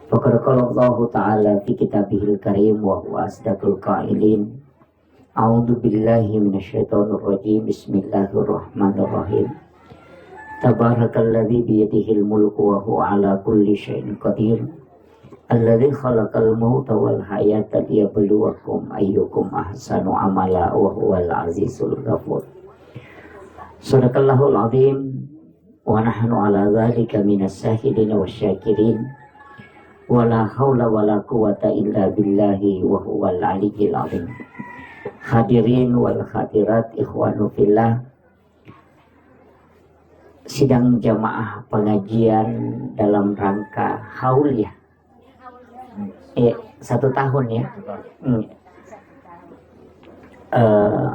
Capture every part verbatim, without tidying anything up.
Faqad qala Allahu ta'ala fi kitabihil karim wa huwa asdaqul qailin. A'udzu billahi minasyaitonir rajim. Bismillahirrahmanirrahim. Tabarakalladzi biyadihil mulku wa huwa ala kulli syai'in qadir. Alladzi khalaqal mauta wal hayata liyabluwakum ayyukum ahsanu amala wa huwal azizul ghafur. Sadaqallahul azim. Wa nahnu ala dzalika minas syahidin wasyakirin. Wa la haula wa la quwwata illa billahi wa huwal aliyyil azim. Hadirin wal hadirat, ikhwanu fillah, sidang jamaah pengajian dalam rangka haul, ya. Eh, satu tahun, ya. Hmm. Eh,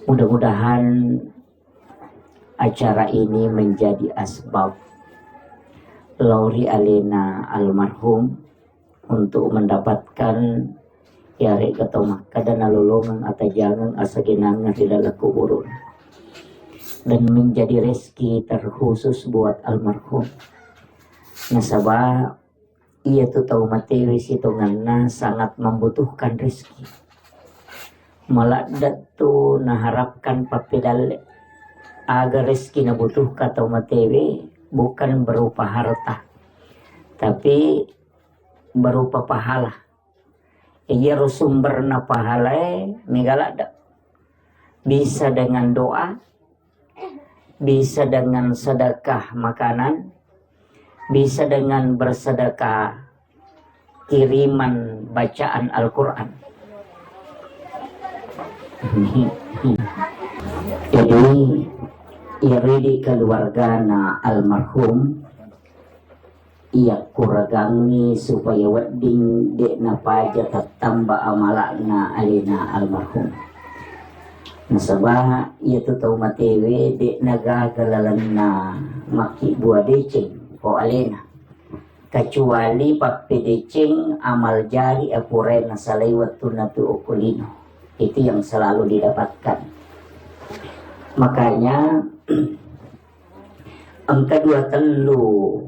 mudah-mudahan acara ini menjadi asbab lao ri alena almarhum untuk mendapatkan, ya, rega tau makkeda nalolongeng atajangeng asagenangeng ri laleng kuburun, dan menjadi rezeki terkhusus buat almarhum. Nasaba iyatu tau matewe sitongenna sangat membutuhkan rezeki. Maladde tu naharapkan pappedalle. Aga rezeki nabutuhkan tau matewe bukan berupa harta, tapi berupa pahala. Iyaro sumberna pahalae mega ladde. Bisa dengan doa, bisa dengan sedekah makanan, bisa dengan bersedekah kiriman bacaan Al-Quran. Jadi, iyaro idi keluargana almarhum iyakkuragangngi supaya wedding de' napaja tattamba amala'na alena almarhum. Nasaba iyatu tau matewe de' nagaga lalenna makkibbua deceng ko alena, kecuali pappedeceng amal jari apurae nasalai wettunna tu okko lino. Itu yang selalu didapatkan. Makanya engka dua tellu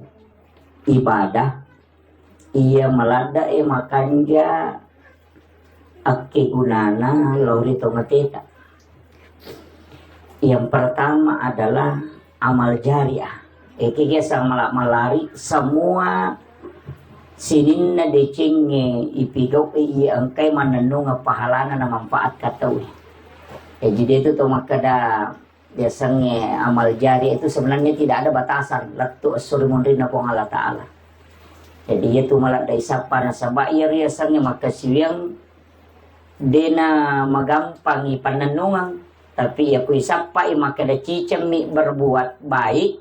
ibadah iya maladde'e makanja akkegunana lao ri tomateta. Yang pertama adalah amal jariah. Eke biasa mala-, malari semua sininna decengnge ipigau'i iya engkai mannennungeng pahalana na manfaat ka tauwe. Jaji de tu to makkeda biasangnge amal jari itu sebenarnya tidak ada batasan, lettu esso ri munrinna Puang Allah Ta'ala. Jadi iya tu maladde isappa nasaba iya riasangnge makkasiwiang dena magampangi pannennungeng, tapi iya ku isappai makkeda cicemmi berbuat baik,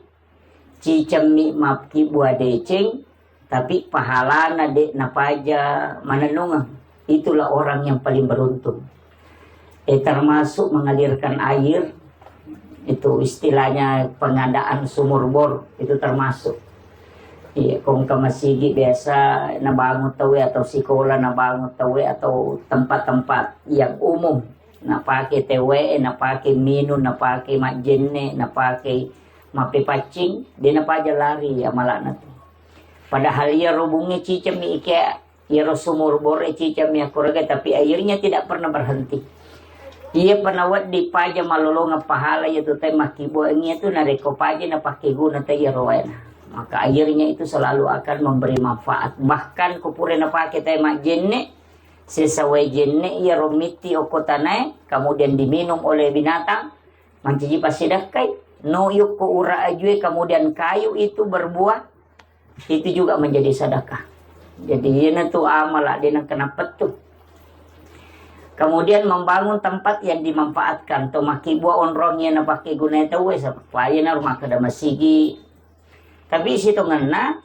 cicemmi makkibbua deceng, tapi pahalana de' napaja manennungeng. Itulah orang yang paling beruntung. Eh, termasuk mengalirkan air, itu istilahnya pengadaan sumur bor, itu termasuk. Iya, ko engka masigi biasa nabangun tauwe atau sikola nabangun tauwe atau tempat-tempat yang umum, napake tewwe, napake minung, napake majjenne, napake mappepaccing, de' napaja lari amala'na tu. Padahal iyaro bungnge cicemmi ike, iyaro sumur bore cicemmi akkuraga, tapi airnya tidak pernah berhenti. Iya pernah wedding paja malolongeng pahala iya tu tai makkibuangngi iya tu narekko paja napakkeguna tai iyaro waena. Maka airnya itu selalu akan memberi manfaat. Bahkan ko pura napake tai majjenne, sesa wae jenne iyaro mitti okko tanae, kemudian diminum oleh binatang, mancaji passidakkai, no yukko ura ajue, kemudian kayu itu berbuah, itu juga menjadi sedekah. Jadi iyana tu amala de' nengka napettu. Kemudian membangun tempat yang dimanfaatkan, to makkibua onrong iya napakke gunai tauwe, sapa iyana rumah kada masigi. Tapi sitongenna,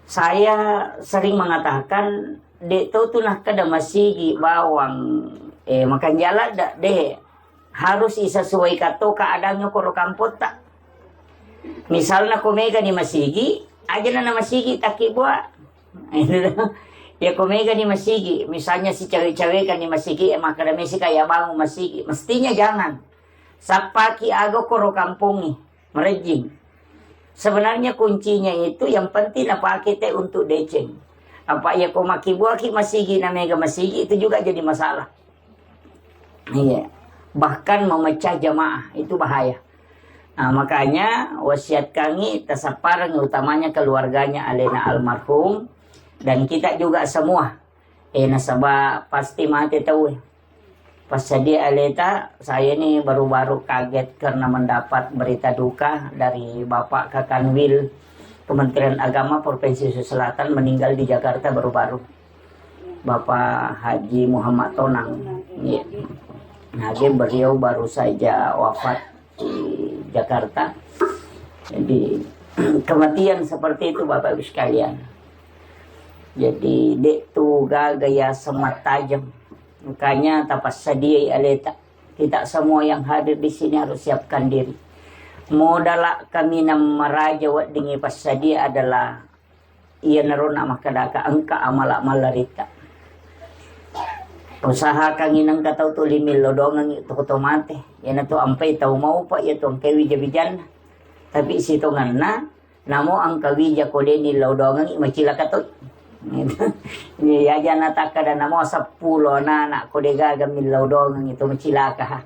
saya sering mengatakan, de' to tu nakkeda masigi bawang, eh, makanjala da, de'. Harus isesuaikan to keadaannya koro kampotta. Misalna ko mega ni masigi, aja na masigi takki bua. Ya ko mega ni masigi, misalnya si cawe-cawe kan ni masigi, eh, makkeda mesi kayak bangun masigi, mestinya jangan. Sappaki aga koro kampongi. Marejjing. Sebenarnya kuncinya itu yang penting napake te untuk deceng. Apa iya ko makibuaki masigi na mega masigi itu juga jadi masalah. Iya. Bahkan memecah jamaah itu bahaya. Nah, makanya wasiat kami tasappareng utamanya keluarganya alena almarhum dan kita juga semua. Eh, nasaba pasti mate tau. Pas sedia aleta, saya ini baru-baru kaget karena mendapat berita duka dari Bapak Kakanwil Kementerian Agama Provinsi Sulawesi Selatan meninggal di Jakarta baru-baru. Bapak Haji Muhammad Tonang. Iya. Nah, dia beliau baru saja wafat di Jakarta. Jadi, kematian seperti itu, Bapak Ibu sekalian. Jadi, dek tu gaga ya semat tajam. Makanya, tapassadiai aleta. Kita semua yang hadir di sini harus siapkan diri. Modala kaminang maraja weddingngi passadia adalah iyanaro na makkadaka engka amala mallaritta. Usahakangngi nengka tau tuli millau dongengngi to, to mate. Iyanatu ampai tau maupa iya tu engkai wija-wijanna. Tapi sitongenna, namo engka wija ko de nillau dongengngi macilaka toi. Iya aja natakkada namo seppulo anak-anak ko de gaga millau dongengngi to macilaka ha.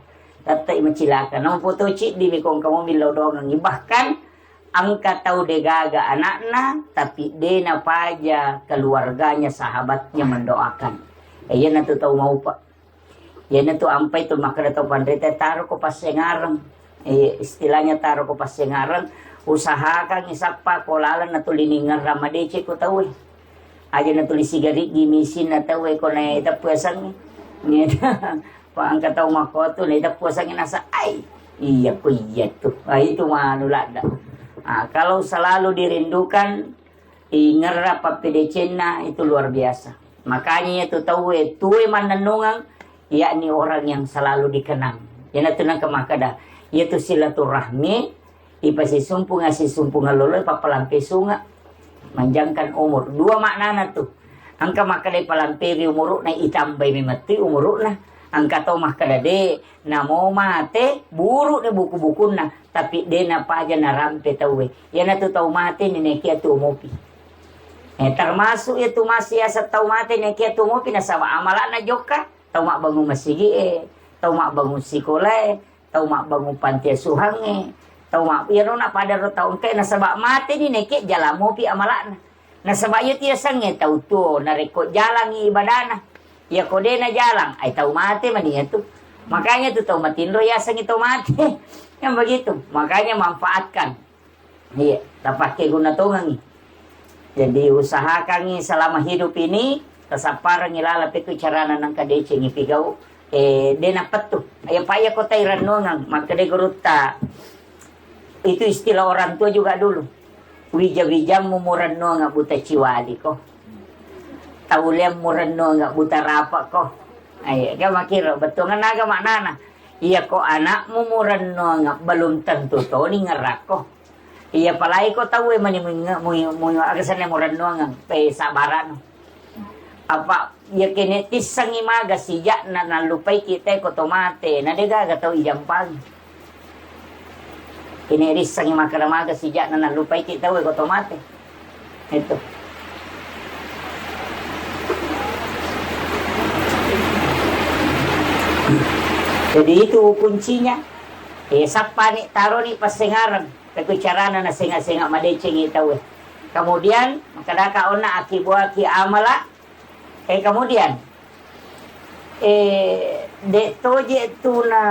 Tettai macilaka. Namo foto ciddi mi ko engka mo millau dongengngi. Bahkan engka tau degaga anakna, tapi de napaja keluarganya, sahabatnya mendoakan. Eh, iyanatu tau maupa. Iyanatu ampai tu makkeda tau panrita, taro ko passengareng. Eh, istilahnya taro ko passengareng, usahakan isappa ko laleng natuli ningerra madeceng ko tauwe. Aja natuli sigariggi misinna tauwe ko naiteppu asengnge. Ko engka tau makkotu naiteppu asengnge nasa, ai, iya ko iya tu. Ah, itu manu ladda. Ah, kalau selalu dirindukan, ingerra pappedecenna itu luar biasa. Makanya iya tu tauwe tuwe mannennungeng, yakni orang yang selalu dikenang. Iyanatu nengka makkeda, iya tu silaturahmi, ipasisumpunga sisumpunga lolo, ipappalampe sunga, manjangkan umur. Dua maknana tu. Engka makkeda ipalamperi umuru'na, itambai memettui umuru'na. Engka to makkeda de, namo mate, buru'ni buku-bukunna, tapi de napaja narampe tauwe. Iyanatu tau mate ni nekia tu mopi. Eh, termasuk iya tu masih asa tau mate nekia tu mopi nasaba amala'na jokka, tau mabbangung masigi'e, tau mabbangung sikolae, tau mabbangung panti asuhangnge, tau ma-, iyaro na pada ro tau engkae nasaba mateni nekke jala mopi amala'na. Nasaba iya tu yasengnge tau tuo narekko jalangngi ibadana. Iya ko de najalang, ai tau mate mani iya tu. Makanya tu tau matinro yasengngi tau mate. Yang begitu. Makanya manfaatkan. Iya, tapakkeguna tongengngi. Jadi, usahakangngi selama hidup ini, tasapparengngi laleng pekku carana nengka decengngi pigau, eh, de napettu. Iya, pa iya ko tai rennuangeng, makkeda gurutta, itu istilah orang tua juga dulu. Wija-wijammu murennuangeng buta ciwali ko. Tauliammu rennuangeng buta rapa ko. Ayo, ga makkiro, bettuangenna aga maknana. Iya ko anakmu murennuangeng belum tentu toni ngerakko. Iya, apalagi ko tauwe mani muinge-, mui-, mui-, aga senna murennuangeng, pe sabarano. Apa iya kene tissengngi maga sijakna nallupaiki te ko to mate, na degaga tau ijampangi. Kene rissengngi makkeda maga sijakna nallupaiki tauwe ko to mate. Itu. Jadi itu kuncinya. Eh, sappani, taroni passengareng. Tapi carana nasenga-senga madecengi tauwe. Kemudian, makkedaka onna akibuaki amala. Eh, kemudian, eh, de toje tuna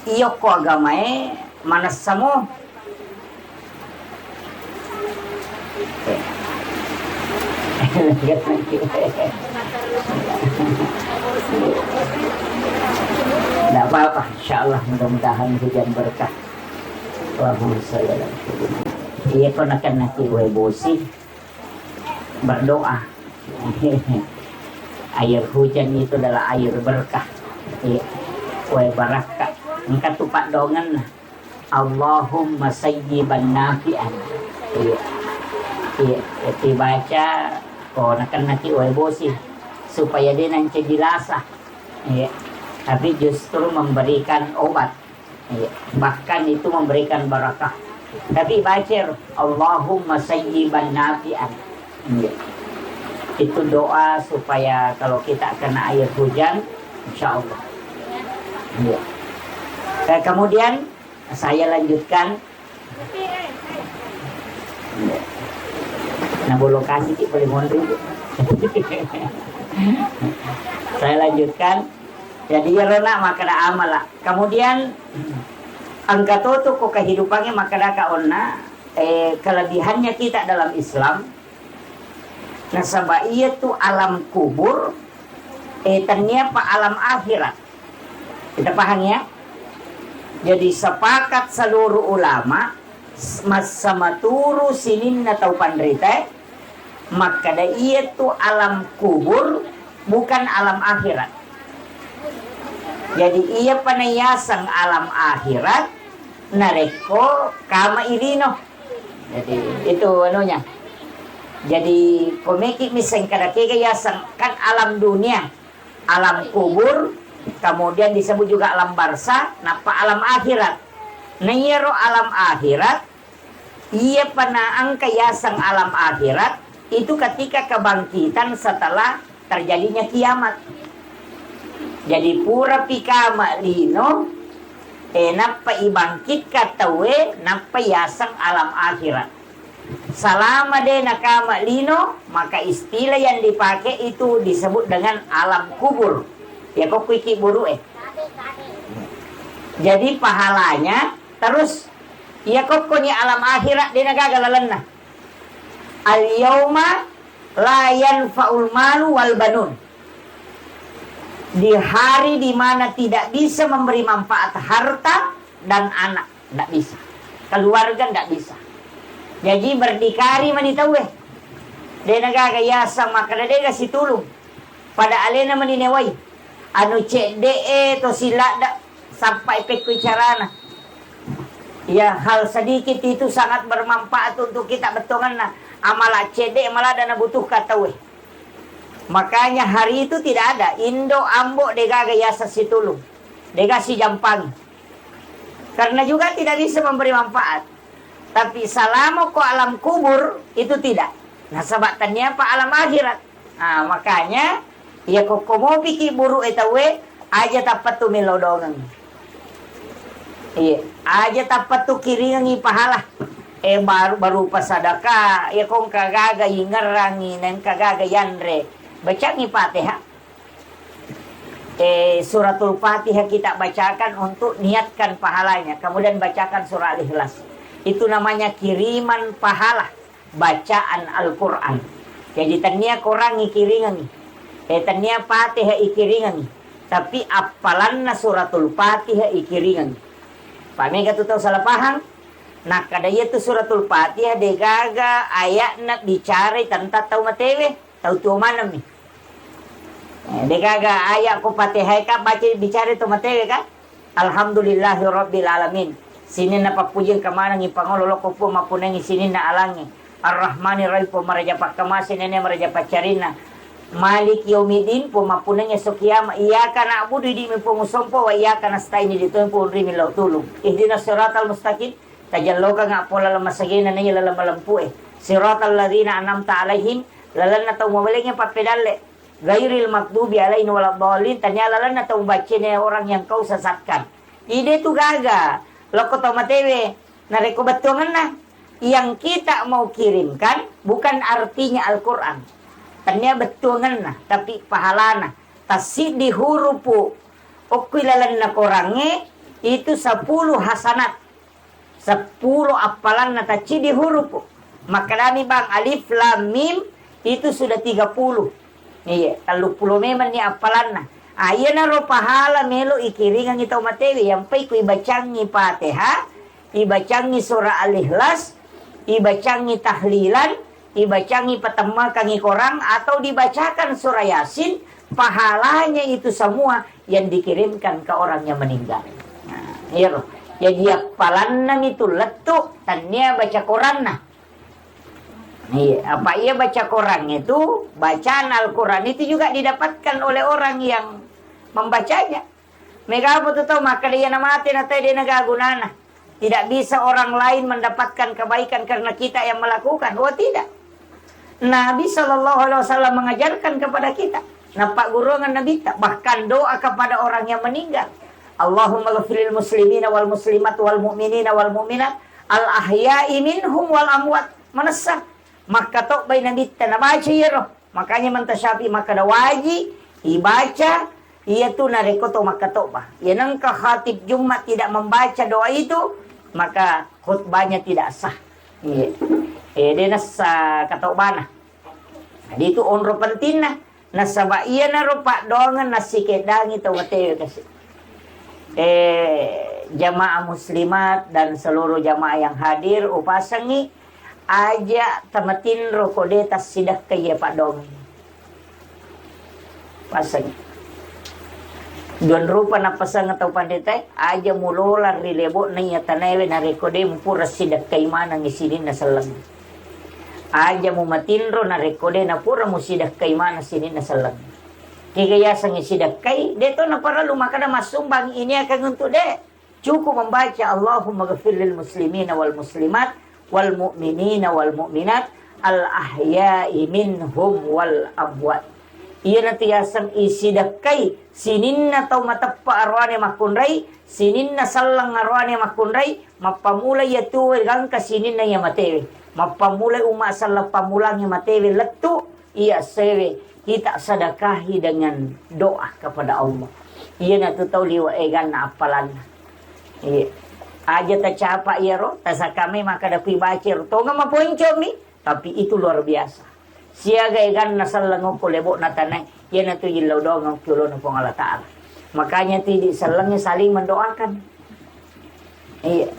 iyokko agamae manessamo. Nggak apa-apa, insya Allah mudah-mudahan hujan berkah. Allahumma shalli ala sayyidina. Iya, pernah kan nanti wae bosi berdoa. Air hujan itu adalah air berkah. Iya. Wae barakka. Engka tu paddongenna. Allahumma sayyiban nafi'an. Iya. Iya, dibaca, oh, nakennaki wae bosi supaya de nancaji lasa. Iya. Tapi justru memberikan obat. Iya. Bahkan itu memberikan barakah. Tapi baca, "Allahumma sayyiban nafi'an." Iya. Itu doa supaya kalau kita kena air hujan, insya Allah. Iya. Eh, kemudian saya lanjutkan. Iya. Nah, bolokasi ki boleh mondri. Saya lanjutkan. Jadi, iyaro na makkeda amala. Kemudian, engka to tu ko kehidupannya makkeda ka onna, eh, kelebihannya kita dalam Islam, nasaba iya tu alam kubur, eh, tennia pa alam akhirat. Kita paham ya? Jadi, sepakat seluruh ulama, s-, massamaturu sininna tau panrita, makkeda iya tu alam kubur bukan alam akhirat. Jadi, iya pa nayaseng alam akhirat narekko kama i lino. Jadi, itu anunya. Jadi, komeki miseng kada kega yaseng kan alam dunia, alam kubur, kemudian disebut juga alam barzah, nappa alam akhirat. Nah, iyaro alam akhirat, iya pa naengka yaseng alam akhirat, itu ketika kebangkitan setelah terjadinya kiamat. Jadi, pura pi kama lino, eh, nappa ibangkitkan tauwe, nappa yaseng alam akhirat. Salama de nakama lino, maka istilah yang dipakai itu disebut dengan alam kubur. Ya, kokkuiki buru'e. Jadi, pahalanya terus, iya kokkoni alam akhirat de nagaga lalenna. Al-yauma la yanfa'ul malu wal banun. Di hari di mana tidak bisa memberi manfaat harta dan anak, ndak bisa. Keluarga ndak bisa. Jaji berdikari mani tauwe. De nagaga yaseng makkeda dega situlung. Pada alena mani newai. Anu cedde'e to siladda sampai pekko carana. Ya, hal sedikit itu sangat bermanfaat untuk kita bettuangenna. Amala cedde maladda nabutuhkan tauwe. Makanya hari itu tidak ada indo ambo degaga yaseng situlung. Dega sijampangi. Karena juga tidak bisa memberi manfaat. Tapi salama ko alam kubur itu tidak. Nasaba tennia pa alam akhirat. Nah, makanya iya kokko mopiki buru'e tauwe, aja tappettu melodongeng. Iya, aja tappettu kiringengi pahala. Eh, baru, barupa sadaka, iya kongka gaga ingerangi, nengka gaga yanre. Bacangi Fatihah. Eh, suratul Fatihah kita bacakan untuk niatkan pahalanya. Kemudian bacakan surah Al-Ikhlas. Itu namanya kiriman pahala bacaan Al-Quran. Jadi, tennia Quran ikiringengi. Eh, tennia Fatihah ikiringengi. Tapi appalanna suratul Fatihah ikiringengi. Pak mega tu tau salah paham. Nah, kada iya tu suratul Fatihah degaga ayatna bicara tentang tau matewe. Tau tuo maneng mi. Eh, degaga aya ko Fatihah ka baca bicara to matewe ka? Alhamdulillahi rabbil alamin. Sininna pappuji engka manengngi pangolo lokko Puang mappunengngi sininna alangnge. Arrahmanir Rahim, Puang maraja pakkamase, nene maraja paccarinna. Maliki yaumiddin, Puang mappunengngi esso kiamat. Iyyaka na'budu, idi mi Puang usompo, wa iyyaka nasta'in, idi toi Puang ri millau tulung. Ihdinas siratal mustaqim, tajallokanga pola lemmasagena naiya laleng malempu'e. Siratal ladzina an'amta alaihim, lalenna tau mabalengnge pappedalle. Ghairil maghdubi alaihim waladdallin, tania lalenna tau baccene orang yang kau sesatkan. Ide tu gaga, lokko tau matewe, narekko bettuangenna. Yang kita mau kirimkan bukan artinya Al-Quran. Tania bettuangenna, tapi pahalana. Tassiddi hurupu, okkui lalenna korangnge, itu sepuluh hasanat. Seppulo appalanna tacciddi hurupu. Makkedami, Bang, alif lam mim itu sudah tiga puluh. Iya, telluppulo memenni appalanna. Ah, iyanaro pahala melo ikiringengi tau matewe, yampai ku ibacangi Fatihah, ibacangi surah Al-Ikhlas, ibacangi tahlilan, ibacangi patemmakangi Quran atau dibacakan surah Yasin, pahalanya itu semua yang dikirimkan ke orang yang meninggal. Nah, iya roh. Jadi appalanna mi tu lettu tania baca Quranna. Iya, apa iya baca Quran itu, bacaan Al-Quran itu juga didapatkan oleh orang yang membacanya. Mega apa tu tau makkeda iya namate na tau de naga gunana. Tidak bisa orang lain mendapatkan kebaikan karena kita yang melakukan. Oh, tidak. Nabi Shallallahu Alaihi Wasallam mengajarkan kepada kita. Napaggurungan Nabitta. Bahkan doa kepada orang yang meninggal. Allahumma ghafiril muslimina wal muslimat wal mu'minina wal mu'minat al ahya'i minhum wal amwat. Manessa makkatobbai Nabitta nabaca iyaro. Makanya Imam Syafi'i makkeda waji ibaca iyatu narekko to makkatobba. Iya nengka khatib Jumat tidak membaca doa itu, maka khutbahnya tidak sah. Iya. Eh, de nassa katobbana. Jadi itu onro pentingna. Nasaba iyanaro paddoangeng nassikeddangi tau matewe kasi. Eh, jamaah muslimat dan seluruh jamaah yang hadir, upasengi aja tamatinro ko de tassidekkai iya paddoangeng. Paseng. Duan rupa nappaseng tau panritae, aja mulola ri lebo'na iya tanaewe narekko de mupura sidekkai maneng sininna selleng. Aja mumatinro narekko de napura musidekkai maneng sininna selleng. Kega yasengnge sidekkai, de to naparellu makkeda massumbang ini akan untuk de. Cukup membaca Allahumma ghafir lil muslimina wal muslimat wal mu'minina wal mu'minat al ahya'i minhum wal amwat. Iyanatu yaseng isidekkai sininna tau mateppa aroane makkunrai, sininna selleng aroane makkunrai, mappammula iya tuwe gangka sininna iya matewe. Mappammula umma selleng pammulang iya matewe lettu, iya sewe kita sedekahi dengan doa kepada Allah. Iyanatu tau liwe eganna appalanna. Iya. Aja tacapa iyaro, tasakame makkeda kui baca ro. Tonga maponcomi, tapi itu luar biasa. Siaga eganna selleng okko lebo'na tanae, iyanatu jillau doang okko lona Puang Allah Ta'ala. Makanya tu di sellengnge saling mendoakan. Iya.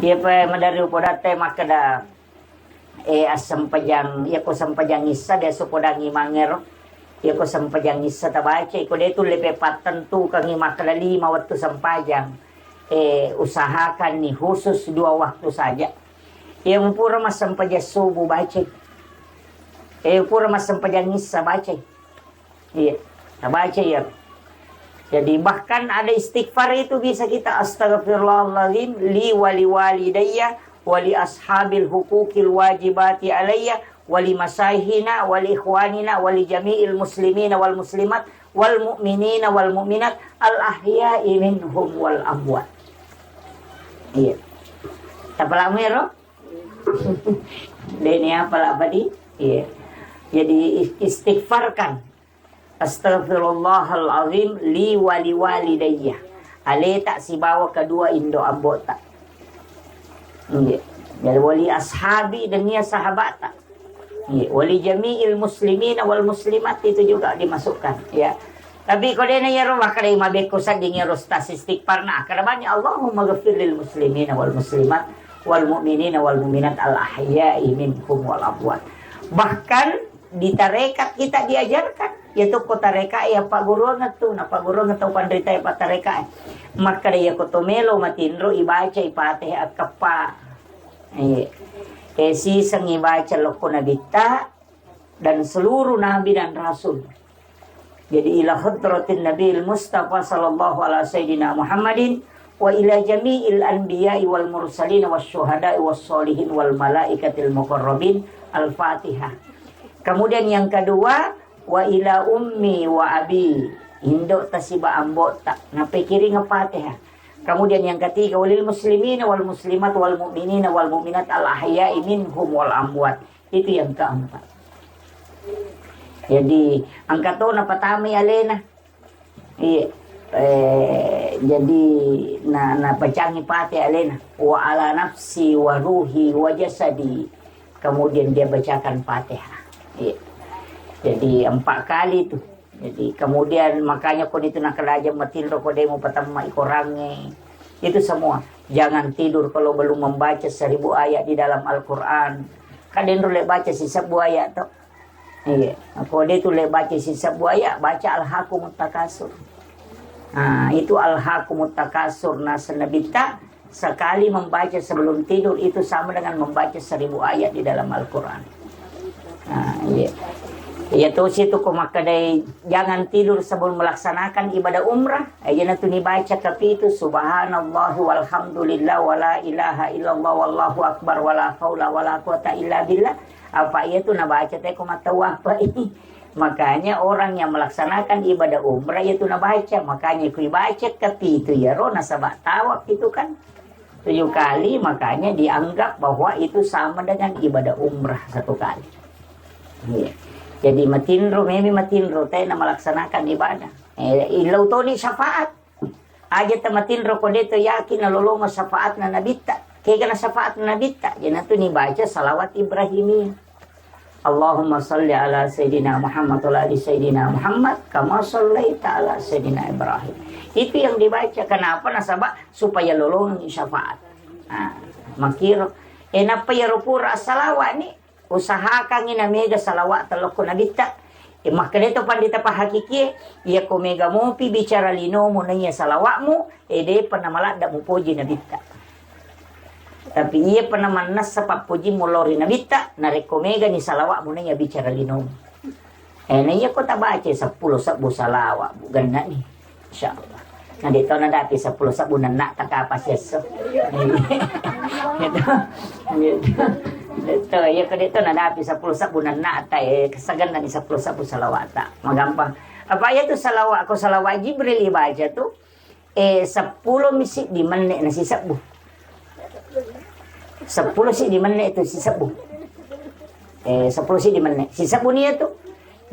Iya pa madari upodatte makkeda Eh, assempajang, iyako sempajang issa biasa podang imangngero. Iyako sempajang issa tabaca, iko de tulle pe pattentukangngi makkeda lima wettu sempajang. Eh, usahakanni khusus dua waktu saja. Iya mupura massempajang subuh bacai. Eh, pura massempajang issa bacai. Iya, tabaca iya. Jadi, bahkan ada istighfar itu bisa kita, "Astagfirullahaladzim li wa li walidayya wa li ashabil hukukil wajibati alayya wa li masayihina wa li ikhwanina wa li jami'il muslimina wal muslimat wal mu'minina wal mu'minat al ahya'i minhum wal amwat." Iya. Tapalamu ya, Ro? Dene apa lah badi? Iya. Jadi is-, istighfarkan. "Astaghfirullahalazim li wa li walidayya." Aleta sibawa kedua indo ambota. Iya. Jadi wali ashabi dan nia sahabata. Iya. Wali jami'il muslimina wal muslimat itu juga dimasukkan. Ya. Tapi ko dena yaro makkeda mabekko sadding yaro tas istighfarna, akkeda banyak, "Allahumma ghafir lil muslimina wal muslimat wal mu'minina wal mu'minat al ahya'i minhum wal amwat." Bahkan di tarekat kita diajarkan, ya tu ko tarekat ya pagguruangan tu, na pagguruangan tau panrita ya pa tarekat. Makkeda ya ko to melo matinro ibaca ipate akkeppa. Eh, eh, siseng ibaca lokko nabitta, dan seluruh nabi dan rasul. Jadi, ila hadratin Nabiil Mustafa sallallahu ala sayyidina Muhammadin wa ila jami'il anbiya'i wal mursalin was syuhada'i was sholihin wal malaikatil muqarrabin. Al-Fatihah. Kemudian yang kedua, wa ila ummi wa abi, indo tasiba ambota, napekiring Fatihah. Kemudian yang ketiga, walil muslimina wal muslimat wal mu'minina wal mu'minat al ahya'i minhum wal amwat. Itu yang keempat. Jadi, engka to napatamai alena. Iya. Eh, jadi, na-, napacangi pate alena. "Wa ala nafsi wa ruhi wa jasadi." Kemudian dia bacakan Fatihah. Iya. Jadi, empat kali itu. Jadi, kemudian makanya ko itu nakalaja matinro ko demo patamma ikorangnge. Itu semua. Jangan tidur kalau belum membaca seribu ayat di dalam Al-Quran. Kadang dulu baca sisebbu ayat to. Iya. Ko de tu le baca sisebbu ayat, baca Alhakumut Takasur. Nah, itu Alhakumut Takasur. Nah, senebita sekali membaca sebelum tidur itu sama dengan membaca seribu ayat di dalam Al-Quran. Nah, iya. Iya tosi tu ko makkedai, jangan tidur sebelum melaksanakan ibadah umrah. Eh, iyana tu nibaca kapitu, subhanallah walhamdulillah wala ilaha illallah wallahu akbar wala haula wala quwata illa billah. Apa iya tu nabaca te ko matawa apa ini. Makanya orang yang melaksanakan ibadah umrah itu nabaca. Makanya ku ibaca kapitu ya ro nasaba tawaf itu kan tujuh kali, makanya dianggap bahwa itu sama dengan ibadah umrah satu kali. Iya. Jadi matinro, memi matinro, tena melaksanakan ibadah. Eh, illau toni syafaat. Aja tamatinro ko deto yakin nalolongo syafaatna nabitta. Kega na syafaatna nabitta, jena tu nibaca salawat Ibrahimiyah. Allahumma salli ala Sayyidina Muhammad wa ala ali Sayyidina Muhammad kama sallaita ala Sayyidina Ibrahim. Itu yang dibaca. Kenapa? Nasaba supaya lolongi syafaat. Nah, makiro. Eh, nappa iyaro pura salawat ni, usahakangi namega salawat telokko nabitta. Eh, makkeda to pandita pahakikie, iya ko mega mopi bicara linomu naiya salawatmu, eh, depa namaladda mupoji nabitta. Tapi iya pernah mannessa pappojimmu lao ri nabitta, narekko megani salawatmu naiya bicara linomu. Eh, naiya ko tabaca seppulo sebbu salawat, Bu, gennani. Insyaallah. Na de to nadapi seppulo sebbu nenna ta kapa siesso. Gitu. Gitu. Itu, iya ko de to nadapi seppulo sebbu nenna ta, eh, kesagennani seppulo sebbu salawat ta. Magampang. Apa iya tu salawat, ko salawat Jibril ibaca tu, Eh, seppulo mi siddi menne na sisebbu. Seppulo siddi menne tu sisebbu. Eh, seppulo siddi menne. Sisebbu ni iya tu.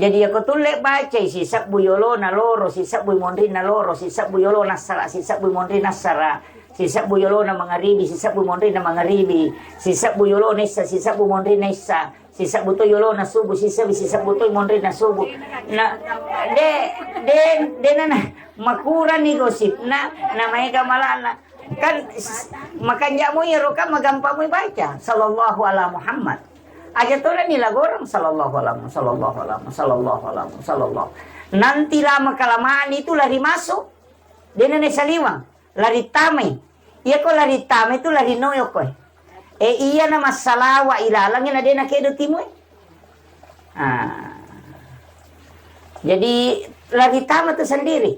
Jadi, iya ko tulle bacai sisebbu yolona loro, sisebbu monrinna loro, sisebbu yolona assara, sisebbu monrinna assara, sisebbu yolona mangaribi, sisebbu monrinna mangaribi, sisebbu yolona issa, sisebbu monrinna issa. Sisebbu to yolona subuh, sisebbu, sisebbu to monrinna subuh. Na, de, de, de nana, makurani gosip. Na, na maega malana. Kan, s-, makanja mo iyaro kan magampang mo baca. Sallallahu ala Muhammad. Aja tola ni lagorang, sallallahu ala Mu-, sallallahu ala Mu-, sallallahu ala Mu-, sallallahu. Nanti lama kelamaan itu lari masuk. De nana saliwang. Lari tamai. Iya ko lari tamai tu lari noyo koe. Eh, iya na massalawa ilalangi na de na kedo timue. Ah. Jadi, lari tama tu sendiri.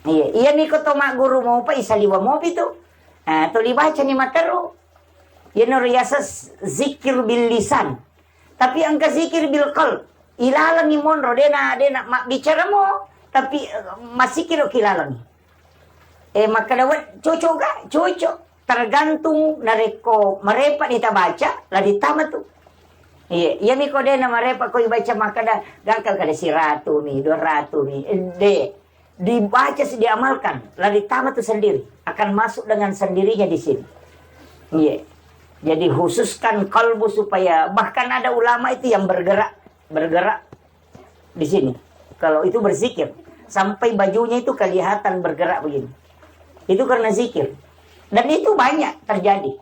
Iya, iya ni ko to magguru mopa, isaliwa mopi tu. Ah, to dibaca ni materu. Iya no riasa z-, zikir bil lisan. Tapi engka zikir bil qalb. Ilalangi monro, dena, dena mabbicara mo, tapi, eh, masikiro kilalangi. Eh, makkeda we-, cocok ga? Cocok. Tergantung narekko marepa ni tabaca, lari tama tu. Iya, iya mi ko dena marepa ko ibaca makkeda gangka kada siratu mi, dua ratu mi. Eh, de. Dibaca si diamalkan, lari tama tu sendiri. Akan masuk dengan sendirinya di sini. Iya. Jadi khususkan kalbu supaya, bahkan ada ulama itu yang bergerak, bergerak di sini. Kalau itu berzikir, sampai bajunya itu kelihatan bergerak begini. Itu karena zikir. Dan itu banyak terjadi.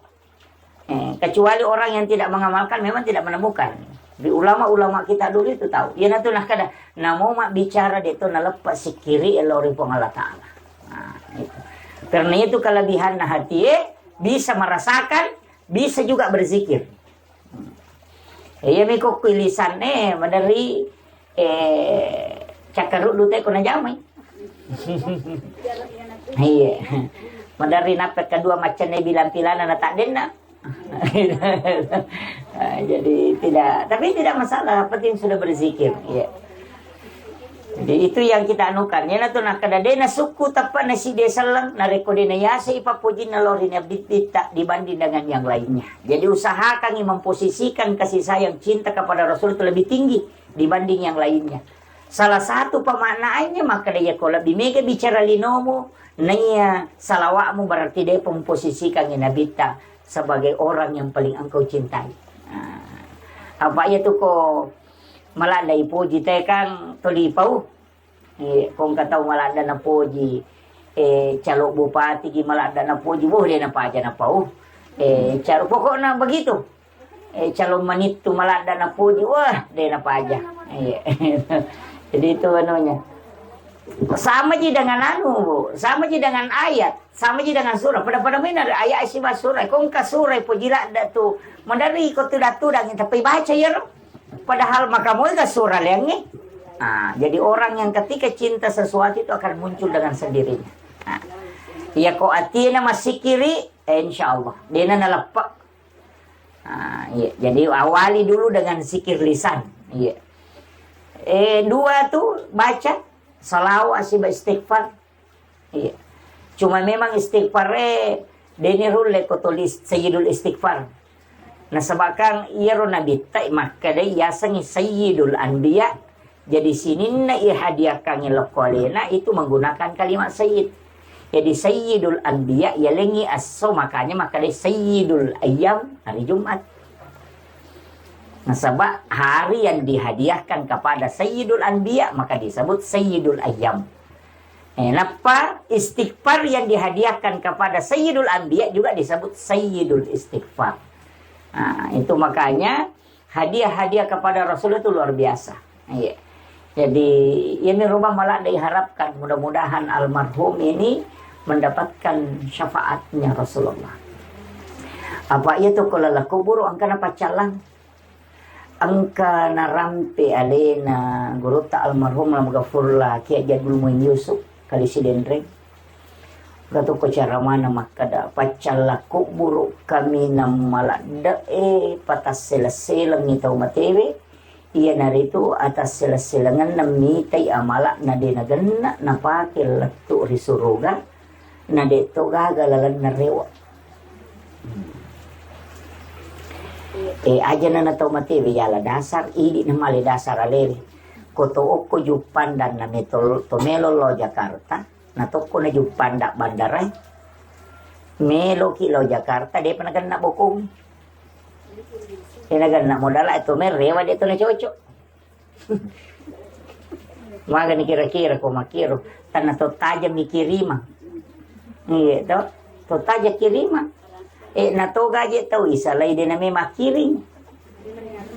Eh, kecuali orang yang tidak mengamalkan, memang tidak menemukan. Di ulama-ulama kita dulu itu tahu. Iya natu nah kada, namo mak bicara de to naleppe sikiri lao ri Puang Allah Taala. Nah, itu. Karena itu kelebihan nah hati, eh, bisa merasakan, bisa juga berzikir. Iya mi ko kui lisan, eh, maderi, eh, cakkaruddu te ko najamai. Iya. Maderi nappe kedua macam ne bilang pilana na tak denna. Ah, jadi tidak, tapi tidak masalah, yang penting sudah berzikir. Iya. Jadi, itu yang kita anukan. Iyana tu nakkeda, de nasukku teppa nasi de selleng, narekko de nayasei pappojinna lao ri Nabitta dibanding dengan yang lainnya. Jadi, usahakangi memposisikan kasih sayang cinta kepada Rasul itu lebih tinggi dibanding yang lainnya. Salah satu pemaknaannya, makkeda iya ko lebbi mega bicara linomu, naiya salawatmu, berarti depa memposisikangi Nabitta sebagai orang yang paling engkau cintai. Nah, apa iya tu ko maladda ipoji te kan toli pau. Eh, ko engka tau maladda napoji, eh, calo bupati ki maladda napoji, boh, de napaja napau. Eh, calo, pokokna begitu. Eh, calon manittu maladda napoji, wah, de napaja. Iya. Jadi itu anunya. Sama ji dengan anu, Bu. Sama ji dengan ayat. Sama ji dengan surah. Pada-pada main ada ayat siba surah. Ko engka surah poji ladda tu. Madari ko tudang-tudang tapi baca ya, ro. Padahal maka moega sura leangnge. Ah, jadi orang yang ketika cinta sesuatu itu akan muncul dengan sendirinya. Ah, iya ko atina masikiri, eh, insya Allah dena naleppe. Ah, iya. Jadi awali dulu dengan zikir lisan. Iya. Eh, dua tuh baca salawat siba istighfar. Iya. Cuma memang istighfar e deni rulle ko tulis Sayyidul Istighfar. Nasaba kan iyaro nabitta makkeda yasengngi Sayyidul Anbiya. Jadi sininna ihadiahkangngi lokko alena itu menggunakan kalimat sayyid. Jadi Sayyidul Anbiya yalengngi esso, makanya makkeda Sayyidul Ayyam hari Jumat. Nasaba hari yang dihadiahkan kepada Sayyidul Anbiya maka disebut Sayyidul Ayyam. Eh, nappa istighfar yang dihadiahkan kepada Sayyidul Anbiya juga disebut Sayyidul Istighfar. Nah, itu makanya hadiah-hadiah kepada Rasul itu luar biasa. Iya. Jadi, ini rumah malah diharapkan mudah-mudahan almarhum ini mendapatkan syafaatnya Rasulullah. Apa iya tu kalau kubur angkana pacalang. Engka narampe alena gurutta almarhum Lam Gafurla Kiai Jadul Muin Yusuf, Kali Sidenreng. Engka tokko caramana makkeda, "Paccalla kubburu kaminang maladde'e patasseleng-selengngi tau matewe, iyanaritu atasseleng-selengenna mitai amala'na de nagenna napake lettu ri suruga, na de'to gaga lalenna rewe." Eh, aja na tau matewe yala dasar, idi na male dasar alewe. Ko to okko Juppandang na metol-, to melo lao Jakarta, na tokko na Juppandang bandarae. Meloki lao Jakarta, depa nagenna bokong. De nagenna modala to mel rewe de to na cocok. Magani kira-kira ko makkiro, tanna to tajang mi kirima. Iya to, to tajang kirima. Eh, na to gaje tau isalai de name makkiring.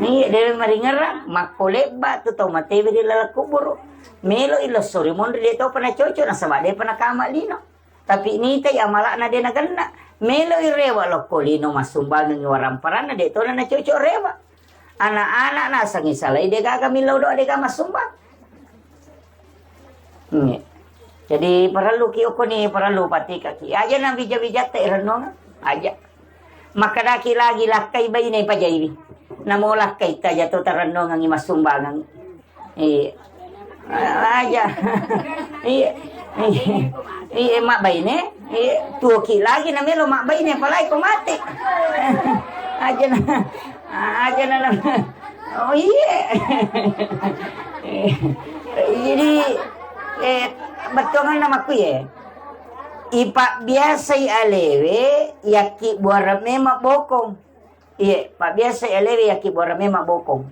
Iya, de maringerang, makko lebba tu tau matewe ri laleng kuburu. Melo ilo sori monri de to pana cocok nasaba de pana kama lino. Tapi nitai amala'na de nagenna. Meloi rewe lokko lino massumbangengngi waramparanna, de tona nacocok rewe. Ana'-ana' nasengngi salai de gaga millau doa de gaga massumbang. Nge. Jadi parelluki okko ni, parellu patikaki. Aja na bija-bijatta irennonga. Aja. Makkedaki lagi lakkai baine pajaiwi. Namo lakkai taja to tarennongengngi massumbangeng. Iya. Aja. Iya. Iya, mabbaine. Iya, tuoki lagi na melo mabbaine, apalagi ko mate. Aja na. Aja na. Oh, iya. Jadi, eh, bettuanganna makku ya. Ipabbiasai alewe yakki buara memang bokong. Iye, pabbiasa alewe yakkibuara memang bokong.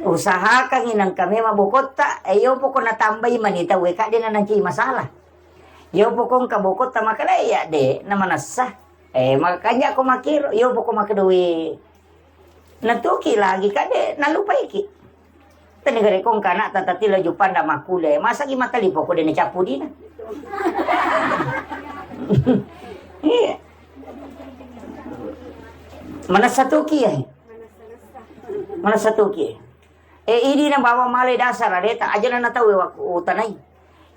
Usahakangngi nengka memang bokotta, e, yopo ko natambai mani tau e, kadde nanancai masalah. Yopo ko engka bokotta makkeda, iya de, namanessa. E, makanja ko makkiro, yopo ko makkedae. Natuki lagi, kadde nalupaiki. Tennigare ko engka ana'ta tatti lao Juppandang makkuliah, masagi mattalipo ko de nacappu dina. Iya. Manessa toki, eh. Manessa toki. Eh, idi na bawang male dasar adeta, aja na tau e wakku utanai.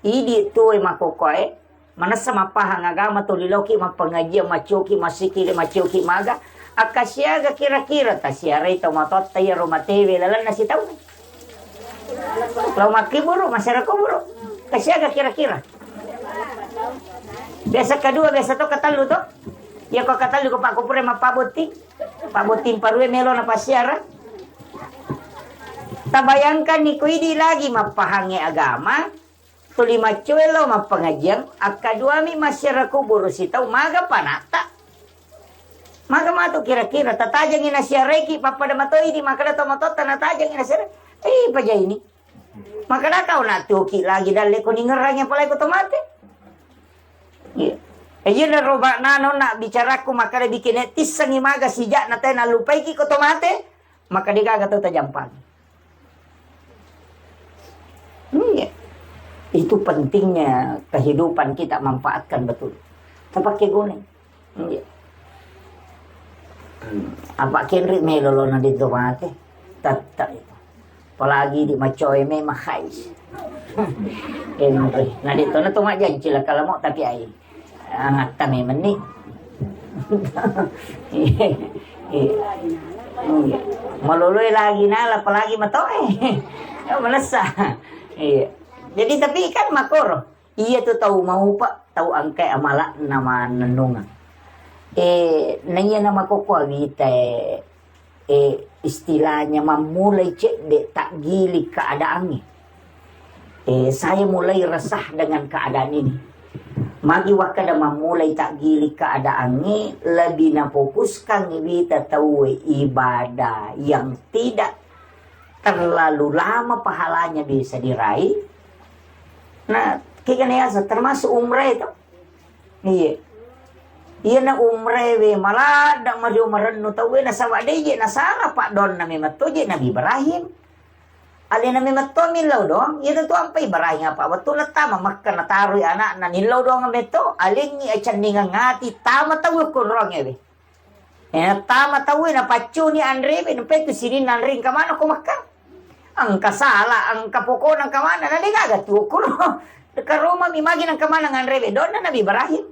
Idi tuo e makkokkoe, manessa mappahang agama, tuli laoki mappangajiang, maccoki massikili, maccoki maga, akka siaga kira-kira tasiarai tomatoatta iyaro matewe lalenna sitaung. Lao makkiburu, masyarakat kuburu. Kasiaga kira-kira. Biasa kedua, biasa to katellu to. Iya ko katellu ko pakko pura mappabotting. Pabotting parue melo na pasiara. Tabayangkan ni ko idi lagi mappahangnge agama, tuli maccoe lao mappangajiang, akkaduami masyarakat kuburu sitau maga panatta. Maga matu kira-kira, tatajangi nasiaraiki, pappada matoi di makkeda tomatoatta natajangi nasiara. Eh, pajaini. Makkeda kau natuoki lagi dalle ko ningerrangi apalagi ko tomate. Iya. Eh, iya na roba nano na bicarakku makkeda bikin tissengi maga sijak na tena lupaiki ko tomate, maka degaga tau tajampang. Iya. Itu pentingnya kehidupan kita manfaatkan betul. Tapake guna. Iya. Apa kenri melo lo na dito mate? Tetta itu. Apalagi di macoe memang hai. Enre. Na de tona to majjanci la kalamo tapi ai. Angatta memang ni. Iya. Iya. Maloloe lagi nala apalagi matoe. Manessa. Iya. Jadi tapi kan makoro. Iya tu tau maupa, tau angkai amala'na mannennungeng. Eh, naiya namakokko awita, eh, eh, istilahnya mammulai cedde takgiling keadaannya. Eh, saya mulai resah dengan keadaan ini. Magi wakkada mammulai takgiling keadaannya, lebih nafokuskan wita tauwe ibadah yang tidak terlalu lama pahalanya bisa diraih. Nah, kegana yasa termasuk umrah itu. Iya. Iya na umrah we maladda mario marennu tauwe nasaba deje nasara pak donna memang toje Nabi Ibrahim. Alena memang to millau doang, iya tu ampa Ibrahim apa waktu na tama Makkah natarui anakna nillau doang meto, alengi acendingan ngati tama tauwe konrong we. Eh, tama tauwe napaccuni anrewe, nampai tu sininna anre engka maneng ko Makkah. Engka sala, engka pokona engka maneng, na de gaga tu okoro. Karoma mi magi nengka maneng anrewe, donna Nabi Ibrahim.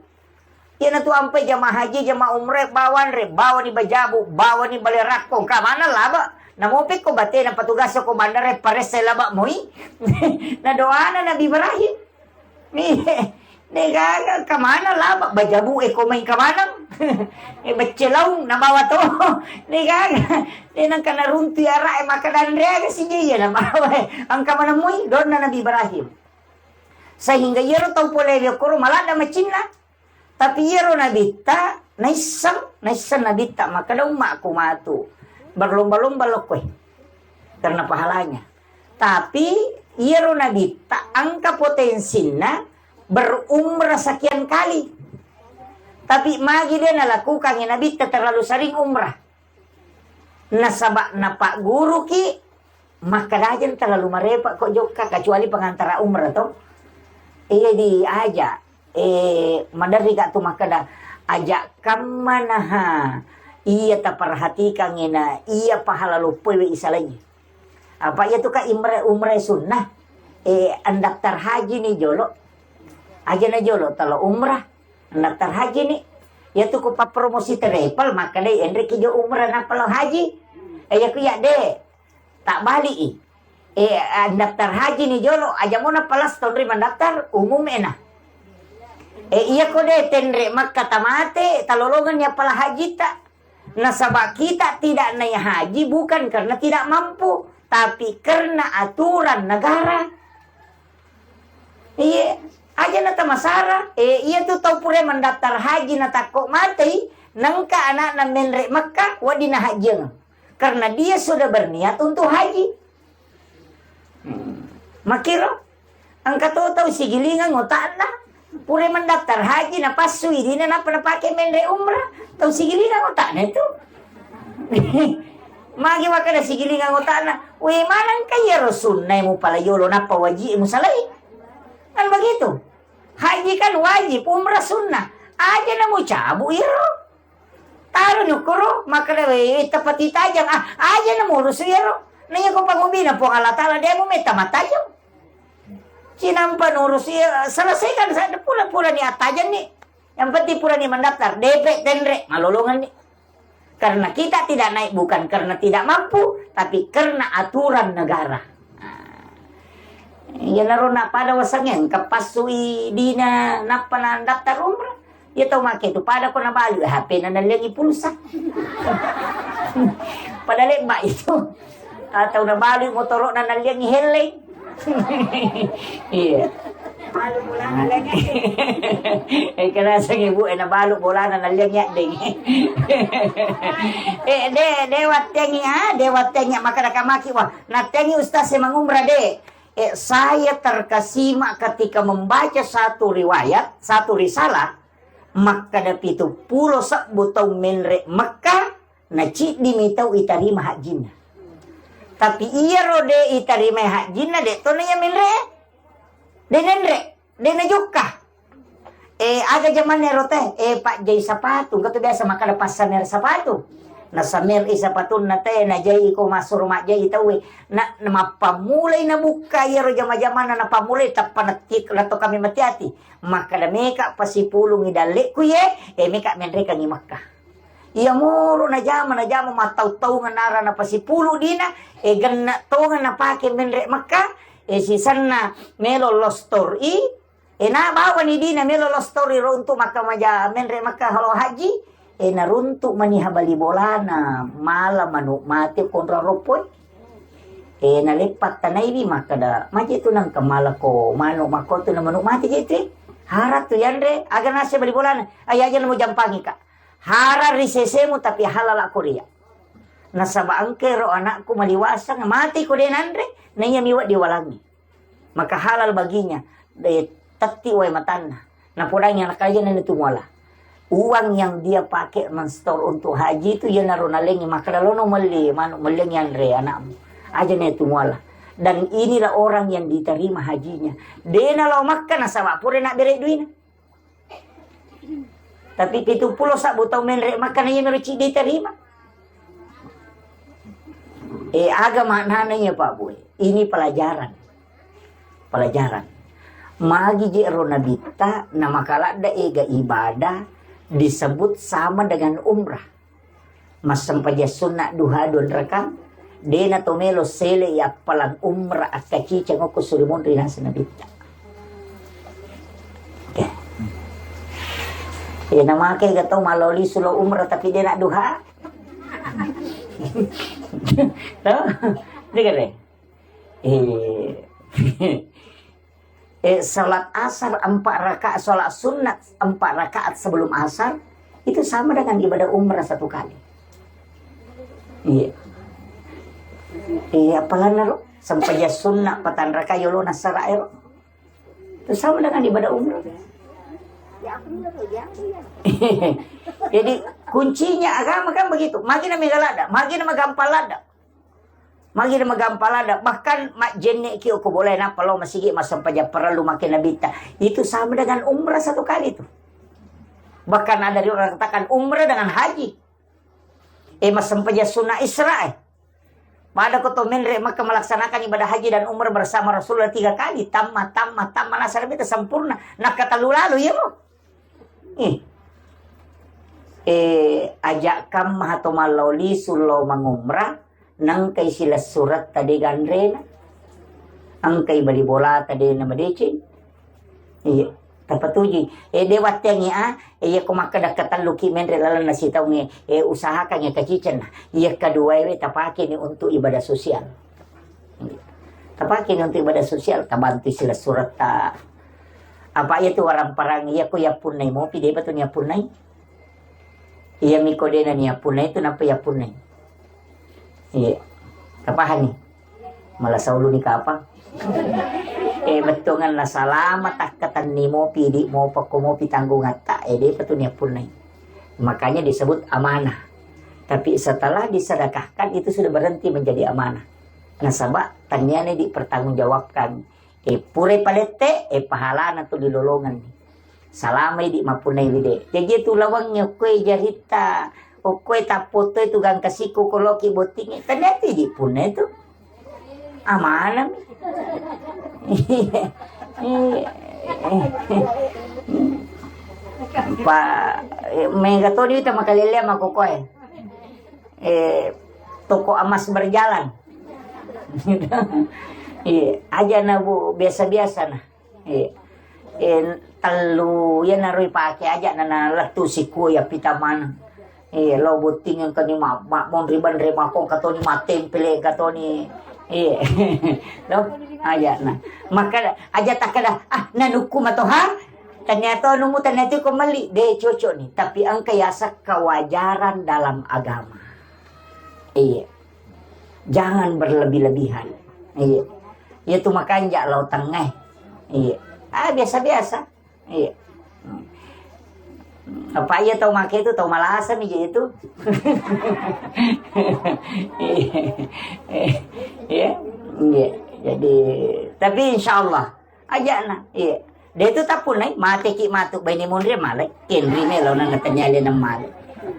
Iyana tu ampai jamaah haji, jamaah umrah, bawa anre, bawa ni bajabu, bawa ni bale rakko, engka maneng laba. Namope ko batena patugas ko bandara paressa laba moi. Na doana Nabi Ibrahim. Ni, de gaga, engka maneng laba, bajabu e ko mai engka maneng. E becce laung nabawa to. De gaga, de nengka naruntui ara'e makkeda anre aga sije iya nabawa. Engka maneng moi, donna Nabi Ibrahim. Sehingga iyaro tau pole wi okkoro maladda macinna. Tapi iyaro nabitta naisseng, naisseng nabitta makkeda ummaku matu berlomba-lomba lokkoe karena pahalanya. Tapi iyaro nabitta engka potensinna berumrah sekian kali. Tapi magi de nalakukangi nabitta terlalu sering umrah. Nasaba napagguruki, makkadajeng terlalu marepa ko jokka kecuali pengantara umrah to. Iya diaja, eh, maderri ka tu makkeda aja kammanaha iya taperhatikan ena iya pahala loppoe we isalai. Apa iya tu ka imre-, umrah sunnah, eh, andaftar haji ni jolo. Aja na jolo talo umrah, andaftar haji ni. Iya tu ko papromosi travel makkeda enre ki jo umrah nappa lao haji. Eh, iya ku iya de. Tak bali i. Eh, andaftar haji ni jolo, aja mo napalas tonri mandaftar umum ena. Eh, iya ko de tenre Makkah tamate, talolongan ni appala hajita. Nasaba kita tidak naik haji bukan karena tidak mampu, tapi karena aturan negara. Iya, aja na tamasara. Eh, iya tu tau pura mandaftar haji na takko matei, nengka anakna menre Makkah, wedding na hajieng. Karena dia sudah berniat untuk haji. Hmm. Makiro, engka to tau sigilingang otakna, pura mandaftar haji, napassu idina, nappa napake menre umrah, tau sigilingang otakna itu. Magi makkeda sigilingang otakna, we maneng ka iyaro sunnae mupala yolo nappa waji musalai. Kan begitu. Haji kan wajib, umrah sunnah. Aja na mucabu iro. Taro ni ukkuru, makkeda, "Wei, tapati tajang, ah, aja na murusu iyaro." Naiya ko pangubina Puang Allah Taala, de mumetta mattajang. Cinampa nurusu iya, selesaikan saja pura-pura ni attajang ni. Yang penting pura ni mendaftar, D P tenre, malolongan ni. Karena kita tidak naik bukan karena tidak mampu, tapi karena aturan negara. Nah, iyanaro na pada wasengnge engka passui dina nappa na daftar umrah. Iya tau make tu pada ko nabalu H P na nalliangi pulsa. Pada lebba itu. Atau nabalu motoro na nalliangi helleng. Iya. Malu bolana lagi. Eh, kena sang ibu, eh, nabalu bolana nalliangi addeng. Eh, de, de wattengi, ah, de wattengi makkada kamaki, wah, nattengi ustaz e mangumrah de. Eh, saya terkesima ketika membaca satu riwayat, satu risalah, makkada pitu pulo sebbu tau menre Mekah, na ciddi mi tau itarima hajjinna. Tapi iyaro de itarimai hajjinna, de to na iya menre, de nenre, de najokka. Eh, aga jamanna ero teh? Eh, pajjai sapatu. Engka tu biasa makkada passamer sapatu. Nasamir i sapatunna te, najai ko massuro majjai tauwe. Na, na mappammulai nabukka iyaro jama-jamana napammulai tappa natti-, natto kami mati ati. Makkada meka pasipulungi dalle'ku ye, e meka menrekangi Makkah. Iyamoro najama, najama mattau-taungeng nara napasipulu dina, e genne tongeng napake menre Makkah, e sisenna melo lostor i, E, na bawani dina melo lostori ro untuk makkamaja menre Makkah lo haji. E, naruntuk maniha bali bolana, mala manuk mate konro roppoi. E, naleppa tanaiwi makkada, maje tu nangka mala ko manuk makko tu na manuk mate je tu. Harap tu yanre, aga nase bali bolana. Ayo aja namo jampangi ka. Harap ri sesemu tapi halala korea. Nasaba engke ro anakku maliwasang, mate ko de nanre, na iya miwa diwalangi. Maka halal baginya, de, tetti wae matanna. Napodangi anak aja nene tu muala. Uang yang dia pakai mensetor untuk haji itu, iyanaro nalengi, maka lalono melli manuk, mellengi anre anakmu. Aja nene tu muala. Dan inilah orang yang diterima hajinya. Dena lao Makkah nasaba pura nak bere duina. Tapi pitu pulo sabbu tau menre Makkah na iya mero ciddi terima. E, aga maknana iya, Pak Boy? Ini pelajaran. Pelajaran. Magi je ro nabitta na makaladda ega ibadah disebut sama dengan umrah. Massempajang sunna duha dua raka, dena to melo sele yappalang umrah akkaciceng okko suri monri naseng nabitta. Oke. E, namake ga tau maloli sulo umrah tapi dena duha. Toh? Degare. E. Eh, salat asar empat rakaat, salat sunat empat rakaat sebelum asar, itu sama dengan ibadah umrah satu kali. Iya. Iya, apalagi ro, sempajang sunat patang rakaat yolo nasara ero. Itu sama dengan ibadah umrah. Jadi, kuncinya agama kan begitu. Magi na mega ladda, magi na magampang ladda. Magi na magampang ladda, bahkan majjenne ki okko bolae nappa lao masigi massempajang parellu make nabitta. Itu sama dengan umrah satu kali itu. Bahkan ada riwayat katakan umrah dengan haji. Eh, massempajang sunna Isra, eh. Pada ko to menre Makkah melaksanakan ibadah haji dan umrah bersama Rasulullah tiga kali, tamma, tamma, tamma, nasara beta sempurna. Nakkatallu lalu, iya mo. Eh. Eh, ajakkan maha to mallao lisu lao mangumrah, nangkai silessuretta de ganrena, engkai bali bolata de na madeceng. Iya, tapatujui. Eh, de watteangngi a, eh, iya ko makkeda ketelluki menre lalenna sitaungnge, eh, usahakan iya kacicenna. Iya kaduaewe tapakeni untuk ibadah sosial. Iya. Tapakeni untuk ibadah sosial, tabantui silessuretta. Apa iya tu warang-parang iya ko yappunnai mopi, de batu ni yappunnai. Iya miko dena ni yappunnai tu nappa yappunnai. Iya. Tapahani? Malasa uluni kapang. Eh, bettuanganna salama takkatenni mopi, idi mopa ko mopi tanggungatta, eh, depa tu ni yappunnai. Makanya disebut amanah. Tapi setelah disedekahkan itu sudah berhenti menjadi amanah. Nasaba tanniane dipertanggungjawabkan. Eh, purai palette, eh, pahalana tu dilolongenni. Salamai di mappunnai wide. Jaji tu lawangnge okkoe jaritta, okkoe tappoto itu gangka sikko ko loki bottingnge. Tania tu idi punna itu. Amanami. Pa, eh, mega toni wita makalelea makokoe. Eh, toko emas berjalan. Iya, aja na, Bu, biasa-biasa na. Iya. Eh, tellu, iya naro ipake aja na, na lettu sikku ya pita maneng. Iya, lo botting engka ni ma, ma, monri banre mako katoni matempele katoni. Iya. Lo, aja na. Maka aja takkeda, "Ah, nanukku matoha." Ternyata numu ternyata ko melli, de cocok ni. Tapi engka yaseng kewajaran dalam agama. Iya. Jangan berlebih-lebihan. Iya. Iya tu makanja lao tengngai. Iya. Ah, biasa-biasa. Iya. Apa iya tau make itu, tau malasa mi je itu. Iya. Iya. Iya. Jadi, tapi insya Allah, Aja'na, iya. De tu tappunnai, mateki matu baine monri malai. Kenri melo na natanya alena malai.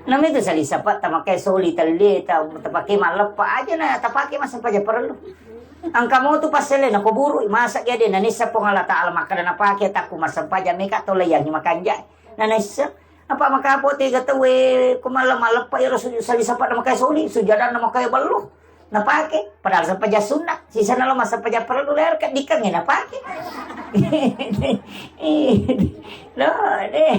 Nami tu sali sapa tamakai soli telli ta tapake malleppa aja na tapake massempajang parellu. Engka mo tu passele na kuburu masa dia de na nissa Puang Allah Taala makkada napake takku massempajang meka to layangi makanja. Na nissa apa makapo tega tau e ko malle-, malleppa ero sujud sali sapa na makai soli, sujadanna makai bellu. Napake, padahal sempajang sunna. Sisana lo massempajang parellu lero keddikangnge napake. Lo, deh.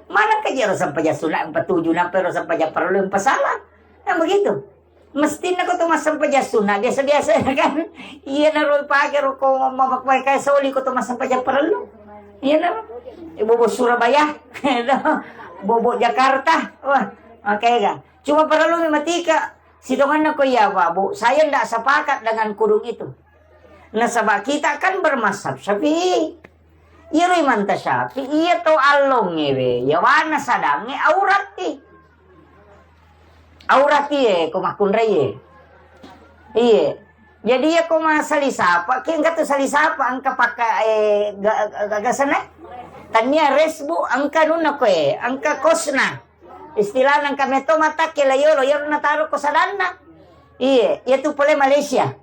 Mana kajero sempajang sunna empat tujuh nampe ro sempajang parellu yang pasala. Nah, begitu. Mestinna ko to massempajang sunna biasa-biasa kan. Iya na ro pake ro ko mamakkai soli ko to massempajang parellu. Iya na. Bobo Surabaya. Bobo Jakarta. Wah, makega. Cuma parellu mi matika. Sitongenna ko iya, Pak, Bu, saya ndak sepakat dengan kudung itu. Nasaba kita kan bermazhab Syafi'i. Iyaro Imam Syafi'i, iya to allongnge we, yawana sadangnge aurat i. Aurat i, eh, ko makkunrai e. Iye. Jadi iya ko masali sapa, ki engka tu sali sapa, engka pakka, eh, ga-, ga-, ga-, gasana? Tania resbu, engka nunna ko e, engka kosna. Istilahna engka metto matakke la yolo, iyaro nataro ko sadanna. Iye, iya tu pole Malaysia.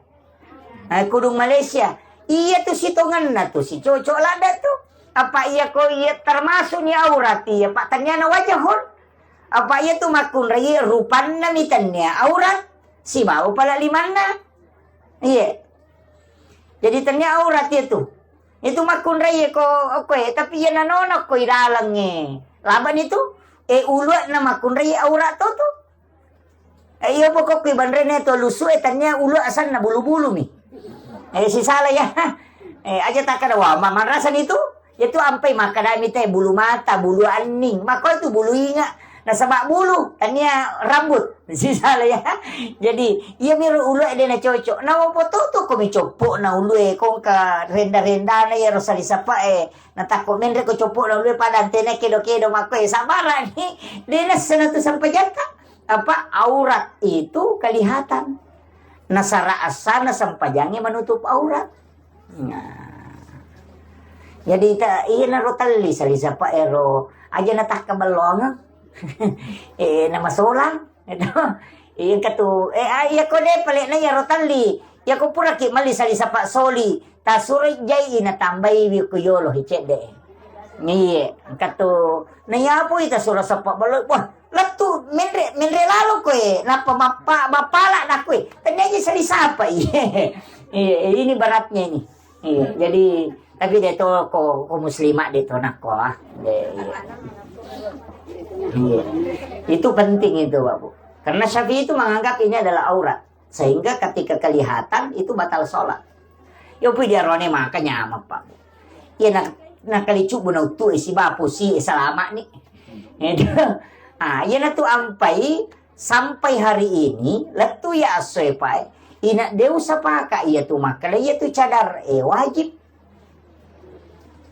Eh, kudung Malaysia. Iya tu sitongenna tu, si cocok ladda tu. Apa iya ko iya termasuk ni aurat iya, Pak, taniana wajahun. Apa iya tu makkunrai rupanna mi tania aurat. Sibawa pala limanna. Iye. Jadi tania aurat iya tu. Itu makkunrai ko, ko e, tapi iya nanono ko i dalengnge. Labani tu, e, ulu'na makkunrai aurat to tu. Eh, iya pokokku ibanrene to lusu e tania ulu asanna bulu-bulu mi. Eh, sisala ya. Eh, aja takkada wa ma-, marasani tu. Iya tu ampai makkadami te bulu mata, bulu anning. Makko itu bulu inga. Nasaba bulu, tania rambut. Sisala ya. Jadi, iya miro ulu e de na cocok. Na opo tu tu ko mi coppo na ulu e kongka renda-rendana ya rosali sapa e. Na takko menre ko coppo na ulu e pada antena kedo-kedo makko e sabarani. De nassana tu sampajatta. Apa, aurat itu kelihatan. Nasara assana sempajangnge menutup aurat. Nah. Jadi ta-, iyanaro telli sali sapa ero aja natakka bellongeng. Eh, namasolang. Gitu. Iya katu, eh, ah, iya ko de pale na iyaro telli. Iya ko pura ki melli sali sapa soli. Tasuro jai na tambai wi ko yolo hi cedde. Iye, engka tu. Na iya pui tasuro seppa balo. Wah, lettu menre, menre lalo koe. Nappa mappa-, mappala na koe. Tania ji sali sapa, iye. Iye, ini beratnya ini. Iye, jadi, tapi de to ko, ko muslimat de to nakko, ah. De, iye. Iye. Itu penting itu, Bapak. Karena Syafi'i itu menganggap ini adalah aurat. Sehingga ketika kelihatan, itu batal sholat. Yo pui diarone maka nyameng, Pak. Iya na, nakalicu bona utu e siba pusi e salama ni. Itu. Ah, iya na tu ampai sampai hari ini, lettu ya asoe, Pak. Ina de usapaka iya tu makkada iya tu cadar e wajib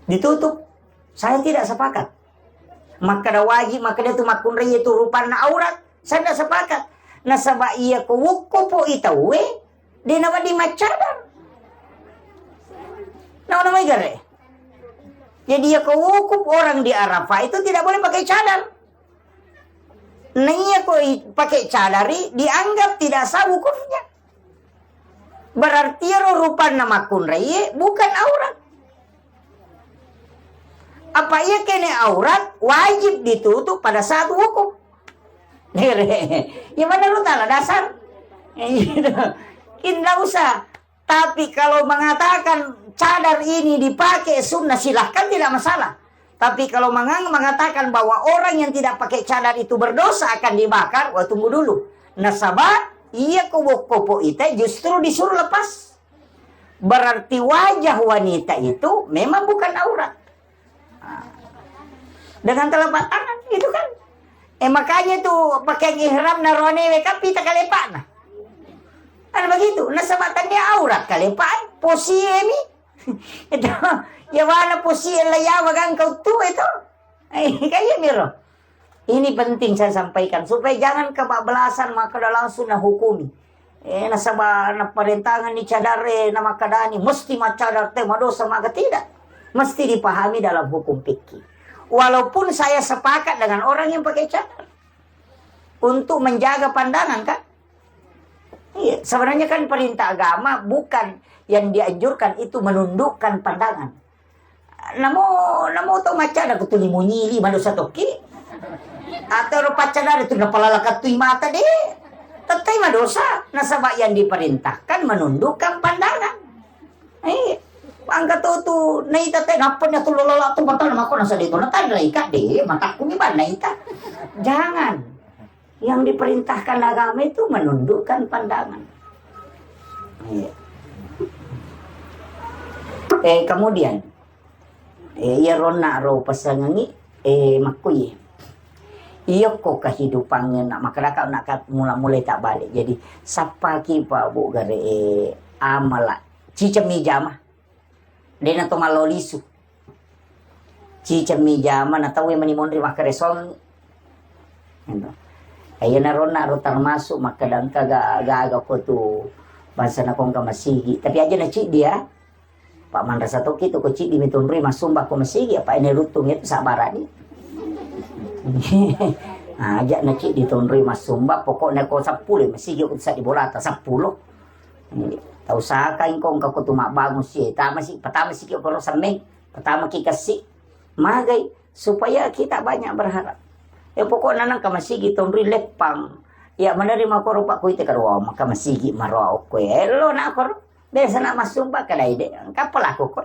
ditutup. Saya tidak sepakat. Makkada wajib, makkada tu makkunrai itu rupanna aurat. Saya tidak sepakat. Nasaba iya ko wukkupu i tauwe, de nawedding maccadar. Nawa namai gare. Jadi iya ko wukuf orang di Arafah itu tidak boleh pakai cadar. Nah iya ko i-, pakai cadari dianggap tidak sah wukufnya. Berarti ero rupanna makkunrai bukan aurat. Apa iya kene aurat wajib ditutup pada saat wukuf. Ya mana lu tala dasar? Tidak usah. Tapi kalau mengatakan cadar ini dipakai sunnah, silahkan, tidak masalah. Tapi kalau mengang-, mengatakan bahwa orang yang tidak pakai cadar itu berdosa akan dibakar, wah, tunggu dulu. Nasaba, iya ko wokkopo ita justru disuruh lepas. Berarti wajah wanita itu memang bukan aurat. Nah, dengan telapak tangan, itu kan. Eh, makanya itu pakaian ihram narone we kan pita kalepana. Kan begitu. Nasaba tania aurat kalepa, eh, posie mi. Itu, ya mana posie la yawa gangka utu itu. Eh, kayak miro. Ini penting saya sampaikan, supaya jangan kebablasan, maka udah langsung nahukumi. Eh, nasaba naparentangan ni cadar, eh, namakadani, mesti maccadar te madosa, maka tidak. Mesti dipahami dalam hukum fikih. Walaupun saya sepakat dengan orang yang pakai cadar. untuk menjaga pandangan, kan? Iya, sebenarnya kan perintah agama bukan yang dianjurkan itu menundukkan pandangan. Namo, namo to macca ada kutuli munyili madosa toki. Atau ro pacca ada tu napalala katui mata de. Tettai madosa. Nasaba yang diperintahkan menundukkan pandangan. Eh, angka to tu naita te nappa ni tu lololo tu mata mako nasa de to natanra ika de matakku mi ban naita. Jangan. Yang diperintahkan agama itu menundukkan pandangan. Iya. Eh, kemudian, eh, iya ronna ro pasangangi, eh, makkui. Iya ko kehidupannya nak makaraka nak kat-, mula-mulai tak balik. Jadi, sapaki pa bu gare, eh, amala. Cicemi jama. Dena to malo lisu. Cicemi jama na tauwe mani monri makkaresong. Gitu. Iya na ronna ro termasuk makkadangka ga-, gaga ko tu bangsa na kongka masigi. Tapi aja na ciddi ya. Pak manrasa toki tu ko ciddi mi tonroi massumba ko masigi apa ini rutung itu sabara ni. Aja na ciddi tonroi massumba pokoknya ko sepuluh masigi ko sa di bolata sepuluh. Tau saka engko engka ko tu mabbangun si, tama si, pertama si ki okoro semmeng, pertama ki kessi, magai, supaya kita banyak berharap. Eh, pokokna nang ka masigi tonri leppang. Ya, menerima koro pak kuite karo maka masigi maro okko. Elo na koro. Biasa na masumba kadai de. Kapal aku ko.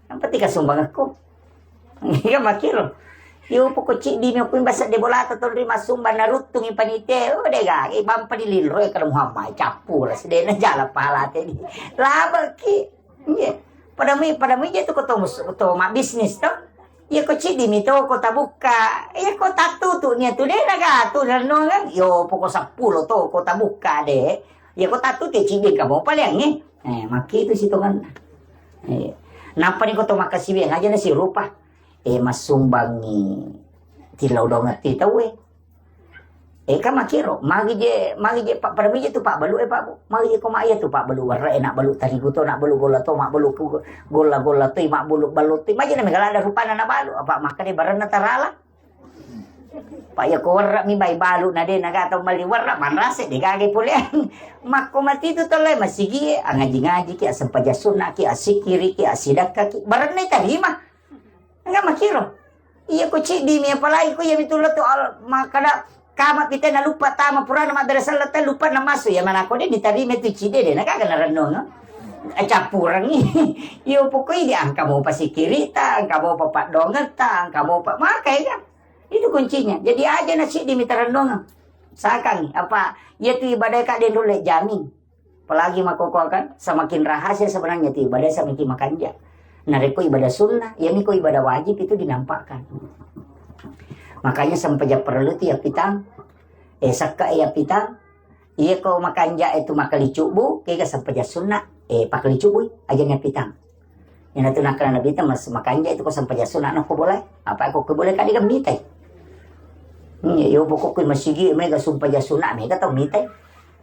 Yang penting kasumbang aku. Iya makiro. Yo poko ciddi mi okko imbasa de bolata tonri masumba naruttungi panitia. Oh, de ga, eh, bampa di lilro e kada Muhammad cappura sedena jala pahala te di. Labeki. Iya. Pada mi, pada mi je tu ko to mus-, to ma bisnis to. Iya ko ciddi mi to ko tabukka. Iya ko tatutu ni tu de naga tu renungan. Yo poko sepuluh to ko tabukka de. Iya ko tatutu ciddi kamu paling eh. Eh, makkitu sitonganna. Eh, nappa ni ko to makkasiwiang aja na sirupa. Eh, massumbangi tilau dongeng ti tauwe. Eh, kan makkiro, magi je, magi je pa-, pada miji tu pabbalu e, Pak Bu. Magi je ko ma iya tu pabbalu warre, nak balu tarigu to, nak balu golla to, mak balu ku-, golla-golla to, mak balu balu to. Magi na megala ada rupana na balu, apa makkade baranna tarala. Pak, iya ko werra mi bai balu na de naga tau mali werra manrase de gaga poleang. Makko mati tu tolle masigi e, angaji-ngaji ki, asempajang sunna ki, asikiri ki, asidakka ki. Baranna tarima. Enggak makiro. Iya ko ciddi mi apalagi ko iya mi tu lettu al-, makkada kama pite na lupa tama purana madrasah lette lupa na masu ya manako de ditarima tu cidde de naga na renunga. Campurangi. Iyo pokoknya di angka mau pasikirita, angka mau papaddongetta, angka mau pa-, makai kan. Itu kuncinya. Jadi aja na siddi mita renunga. Sakang apa? Iya tu ibadah ka den rulle jamin. Apalagi makkokkoe kan, semakin rahasia sebenarnya tu ibadah semakin makanja. Narekko ibadah sunnah, iya mi ko ibadah wajib itu dinampakkan. Makanya sempajang perlu tu ya pitang. Eh, sakka ya pitang. Iya ko makanja itu makali cubbu, kega sempajang sunnah, eh, pakali cubbu, aja ya pitang. Ina tu nakkana Nabitta mas-, makanja itu ko sempajang sunna na ko bolai. Apa ko ko bolai kadi kan mitai. Hmm, yo pokokku masigi mega sempajang sunna mega tau mitai.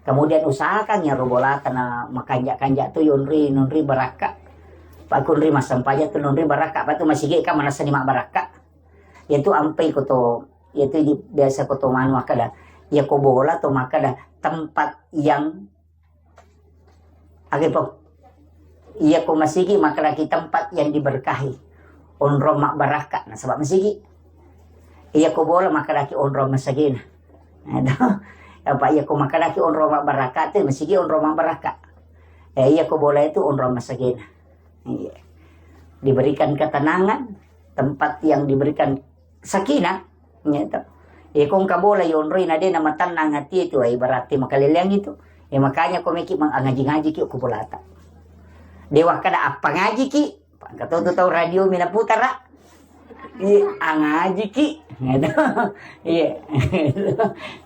Kemudian usahakan ya robolata na makanja-kanja tu yonri nonri barakka. Pak kunri massempajang tu nonri barakka. Apa tu masigi kan manasani mak barakka. Yaitu ampai koto, yaitu di, biasa koto manu makkada. Ya ko bola to makkada tempat yang Age po. Iya ko masigi makkedaki tempat yang diberkahi. Onrong mabbarakka nasaba masigi. Iya ko bola makkedaki onrong masagena. Apa iya ko makkedaki onrong mabbarakka tu masigi onrong mabbarakka. Eh, iya ko bola itu onrong masagena. Iya. Diberikan ketenangan, tempat yang diberikan sakinah, gitu. Eh, ko engka bola yonroi na de na matannang hati itu, eh, berarti makaleleang itu. Eh, makanya ko meki mang-, angaji-ngaji ki ko bolata. Dewa kada apa ngaji ki? Engka to tu tau radio mina putara. Iya, angaji ki. Gitu. Iya.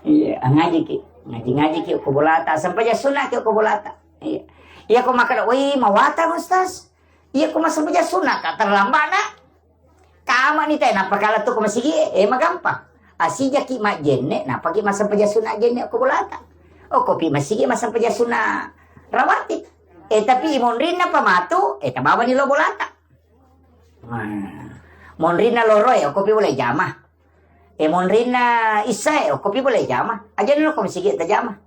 Iya, angaji ki. Ngaji-ngaji ki ko bolata, sampai ja sunat ki ko bolata. Iya. Iya ko makkada, "Woi, mawatang, Ustaz." Iya ko massempajang sunna ka terlambat na. Kama ni te nappa kala tu ko masigi e, eh, magampang. Asijaki majjenne, napaki massempajang sunna jenne ko bolata. Oh, kopi masigi massempajang sunna rawatib. Eh, tapi monrinna pamatu, eh, tabawani lo bolata. Nah, monrinna loro e, oh, kopi boleh jama. Eh, monrinna issae, okkopi boleh jama. Aja dulu ko masigi tajama.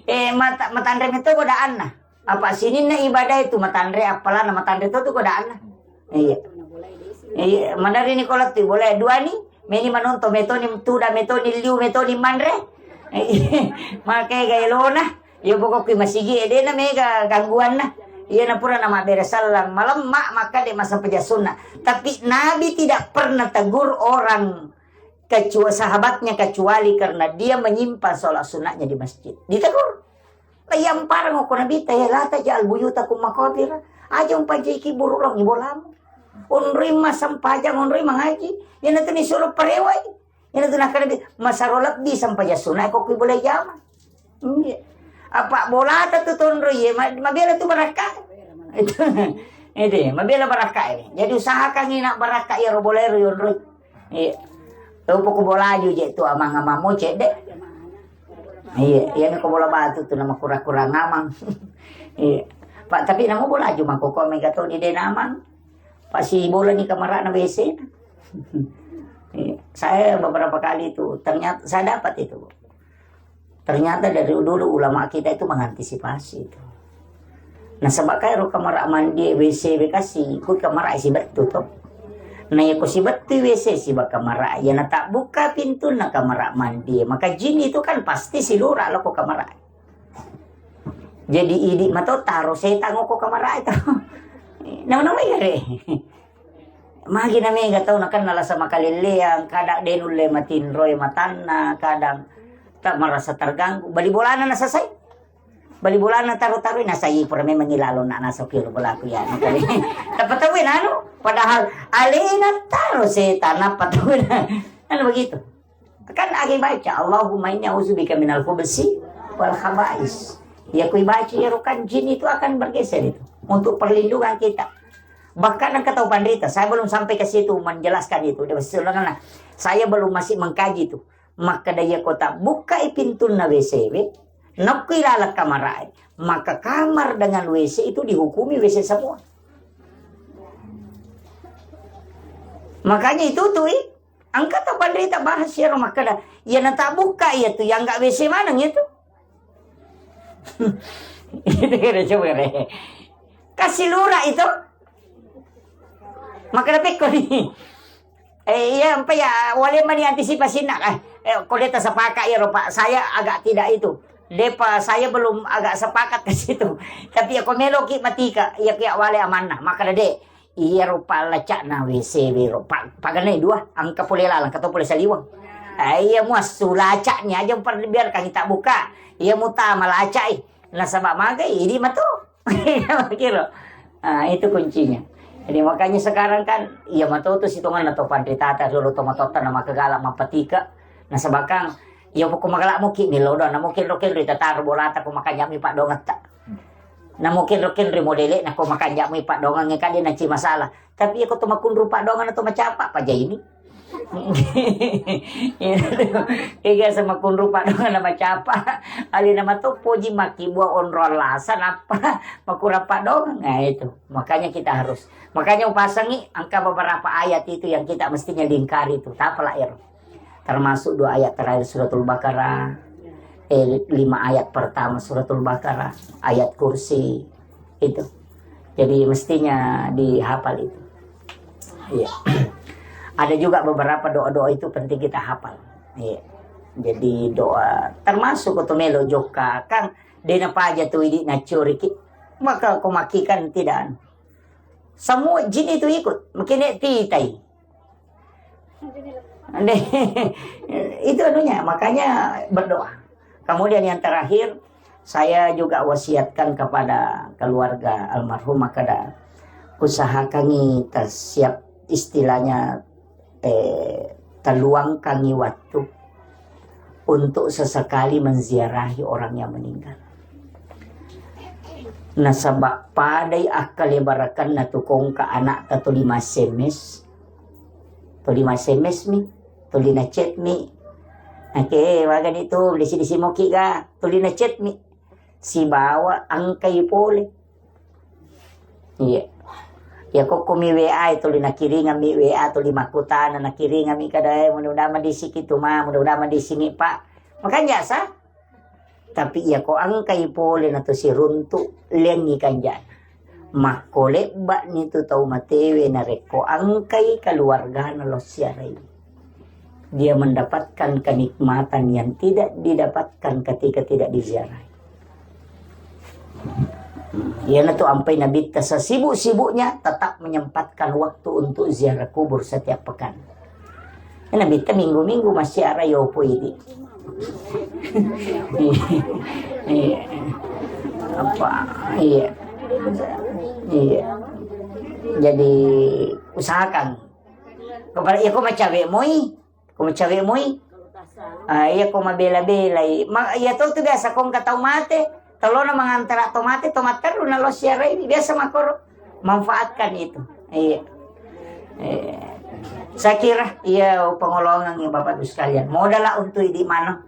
Eh, mata-, matanre meto godaanna. Apa sininna ibadah itu matanre, apalana matanre to tu godaanna. Iya. Iya, manari ni kola tu boleh dua ni, meni manonto metoni tuda, metoni liu, metoni manre. Iya, makai gaya lona. Iya, pokokku masigi e, dena mega gangguanna. Iya, na pura na mabbere sallang malemma, maka de masampajang sunna. Tapi Nabi tidak pernah tegur orang kecua-, sahabatnya kecuali karena dia menyimpan sholat sunnahnya di masjid. Ditegur. Iyampareng ko Nabitta, ya, "La taj'al buyutakum maqabira." Aja umpajaiki buru langi bolamu. Onroi massempajang, onroi mangaji. Iyanatu nisuro parewai. Iyanatu nakkeda Nabi, masaro lebbi sempajang sunna ko kui boleh jama. Iya. Apa bolata tu tonroi, ya, ma-, mabela tu barakka. Itu. Itu, mabela barakka ini. Jadi usahakan ina barakka ya ro boleh ro onroi. Iya. Tau poko bolaju je tu amang-amangmu cedde. Iya, iya ko bola batu tu nama kura-kura ngamang. Iya. Pak, tapi nama bolaju mangkoko mega to di denamang. Pasi bola ni kamarana W C. Iya. Saya beberapa kali itu ternyata saya dapat itu. Ternyata dari dulu ulama kita itu mengantisipasi itu. Nasaba kaero kamara mandi W C bekasi, ku kamara sibettu to. Na yako sibettu W C siba kamara, ya natabbuka pintunna kamara mandi, maka jin itu kan pasti silura loko kamara. Jadi idi mato taro setang ko kamara itu. Nama-nama ya re. Magi na mega tau nakenna lasa makalelleang, kadang de nulle matinroi matanna, kadang tak merasa terganggu. Bali bolana nasasai. Bali bolana taro-taroi nasai pura memang ilalo nak nasa kilo bolaku ya. Tapatau nanu, padahal alena taro setan apa tau. Kan begitu. Kan agi baca, "Allahumma inni a'udzubika minal khubusi wal khaba'is." Ya kui baca ya kan jin itu akan bergeser itu untuk perlindungan kita. Bahkan engka tau panrita, saya belum sampai ke situ menjelaskan itu. Dia masih ulangan lah. Saya belum masih mengkaji itu. Maka daya kota buka pintunna W C W, nakku ilalak kamar, maka kamar dengan W C itu dihukumi W C semua. Makanya itu tuh, ih, engka tau panrita bahas ya rumah kada. Ya natabukka iya tu, yang nggak W C maneng itu. Itu kira coba re. Kasih lurah itu. Makanya pekko ni. Eh, iya, empa ya, wale mani antisipasi nak, eh, eh, ko de tasepakati iyaro, Pak. Saya agak tidak itu. Depa, saya belum agak sepakat ke situ. Tapi ya ko meloki matika, iya ki wale amanna. Maka de, iyaro pallaca'na W C wero, pa-, paganna dua, engka pole laleng, engka to pole saliweng. Eh, iya muassu laca'ni aja, par-, biarkan kita buka. Iya mutama laca'i. Nasaba magai, idi matu. Kiro. Ah, itu kuncinya. Jadi makanya sekarang kan, iya matu tu sitonganna to panritata dulu to matotta na makagala mapatika. Nasaba kan, iya poko magala muki melo do, na mungkin rokin rita taru bolata ko makanya mi padongetta. Na mungkin rokin ri modele na ko makanja mi padongang kade na ci masalah. Tapi iya ko to makunru padongang na to macapa paja ini. Iya, iya, sama kunru padongang na macapa. Alena mato poji makkibua onrong lasa nappa makurang padongang. Nah, itu. Makanya kita harus, makanya upasangi angka beberapa ayat itu yang kita mestinya lingkari itu. Tapala ero. Termasuk dua ayat terakhir Suratul Baqarah, eh, lima ayat pertama Suratul Baqarah, ayat kursi, itu. Jadi mestinya dihafal itu. Iya. Ada juga beberapa doa-doa itu penting kita hafal. Iya. Jadi doa termasuk ko to melo jokka, kan dena paja tu idi nacuriki. Maka ko maki kan tidak anu. Semua jin itu ikut, mungkin titai. Itu anunya, makanya berdoa. Kemudian yang terakhir, saya juga wasiatkan kepada keluarga almarhum, makada usahakangi tersiap istilahnya, eh, terluangkangi waktu untuk sesekali menziarahi orang yang meninggal. Nasaba padai akkalebarakanna tu kongka anakta tuli ma S M S, tuli ma S M S mi, tuli na chat mi. Oke, waga ni tu, disi-disi moki ga, tuli na chat mi. Sibawa angkai pole. Iya. Iya kokkomi W A e tuli nakiringami W A tuli makkutana nakiringami kada, eh, mudah-mudahan madisiki tu ma, mudah-mudahan madisiki Pak. Makanja sa. Tapi iya ko engkai pole na to siruntu, liangi kanjana. Makko lebba'ni tu tau matewe narekko engkai keluargana lo siarai. Dia mendapatkan kenikmatan yang tidak didapatkan ketika tidak diziarahi. Iyanatu ampai Nabitta sesibuk-sibuknya tetap menyempatkan waktu untuk ziarah kubur setiap pekan. Nabitta minggu-minggu massiara yopo idi. Iya. Apa? Iya. Iya. Jadi usahakan. Kepada iya ko macawe moi. Ko macawe moi. Ah, iya ko mabela-belai. Ma, iya to tu biasa ko engka tau mate, telona mangantara to mate, to matteru na lo siarai, biasa makoro. Manfaatkan itu. Iya. Eh, saya kira iya pengolongan ya Bapak Ibu sekalian. Modal lah untuk idi mano.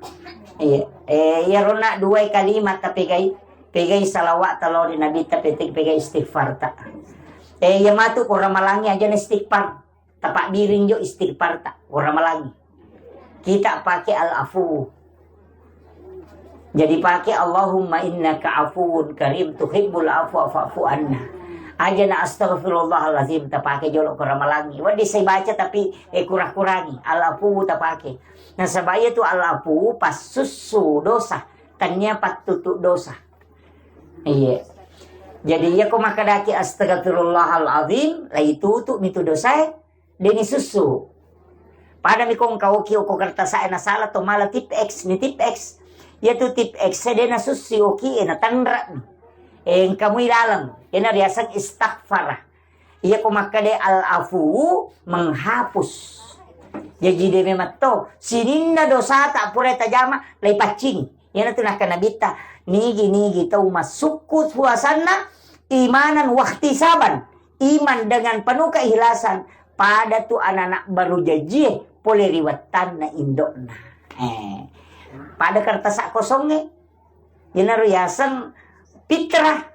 Iya. Eh, iya rona dua kalimat tapi gai, pegai salawat talo di Nabi tapi pegai istighfar tak. Eh, iya matu kurang malangi aja nih istighfar. Tapabbiring jo istighfar ta, ko Ramalangi. Kita pakai al-afu. Jadi pakai Allahumma innaka afuwun karim tuhibbul afwa fa'fu anna. Aja na astaghfirullahalazim tapake jolo ko Ramalangi. Wedding sai baca tapi, eh, kurang-kurangi. Al-afu tapake. Nasaba iya tu al-afu passussu dosa, tania pattutu dosa. Iya. Jadi iya ko makkadaki astaghfirullahalazim, lai tutu mitu dosae. Deni sussu. Pada mi kong kaoki oko kertas e nasala to mala tip X ni tip X. Iya tu tip X e dena sussu oki e na tanra mi. Engka mui laleng. Ena riaseng istighfar. Iya ko makkade al-afu menghapus. Jaji de memang to sininna dosa tak pura tajama lai paccing. Iyana tu nakkeda Nabitta, nigi-nigi tau massukku puasanna imanan wahtisaban, iman dengan penuh keikhlasan, pada tu anak-anak baru jajie pole ri wettanna indokna. Eh, pada kertas kosongnge, iyanaro yaseng fitrah.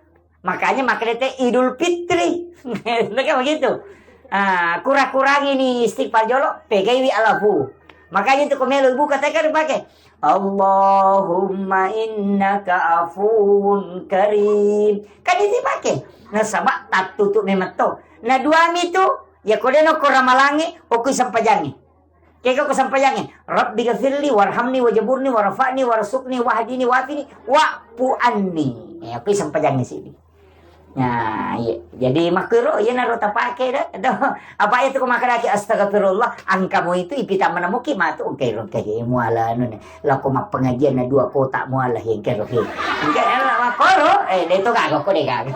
Makanya makkedete Idul Fitri. Kan begitu. Ah, kura-kurangi ni istighfar jolo, pegaiwi alafu. Makanya itu ko melo ibu katanya kan dipakai, "Allahumma innaka afuwun karim." Kan itu dipakai. Nasaba tattutu memang to. Na dua mi tu, ya ko deno ko ramalangi, okui sempajangi. Kega ko sempajangi, "Rabbi ghafirli warhamni wajaburni warfa'ni warzuqni wahdini wafini wa'fu anni." Ya, okui sempajangi sini. Nah, iya. Jadi makkuro iya naro tapake da. Apa itu ko makkadaki astagfirullah, angkamu itu ipita manamuki matu engkai rongkai muala anu ne. Lako mappengajian na dua kota muala engkai rongkai. Engkai ala makkuro, eh, de to gaga ko de gaga.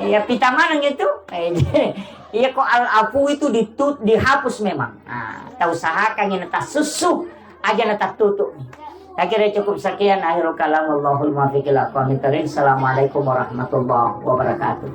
Iya, pita maneng itu. Eh, iya ko al-afu itu ditut-, dihapus memang. Nah, tau usahakan ini tasussu. Aja na tattutu. Akhirnya cukup sekian, akhirul kalam, wallahul muwaffiq ila aqwamit thariq. Assalamualaikum warahmatullahi wabarakatuh.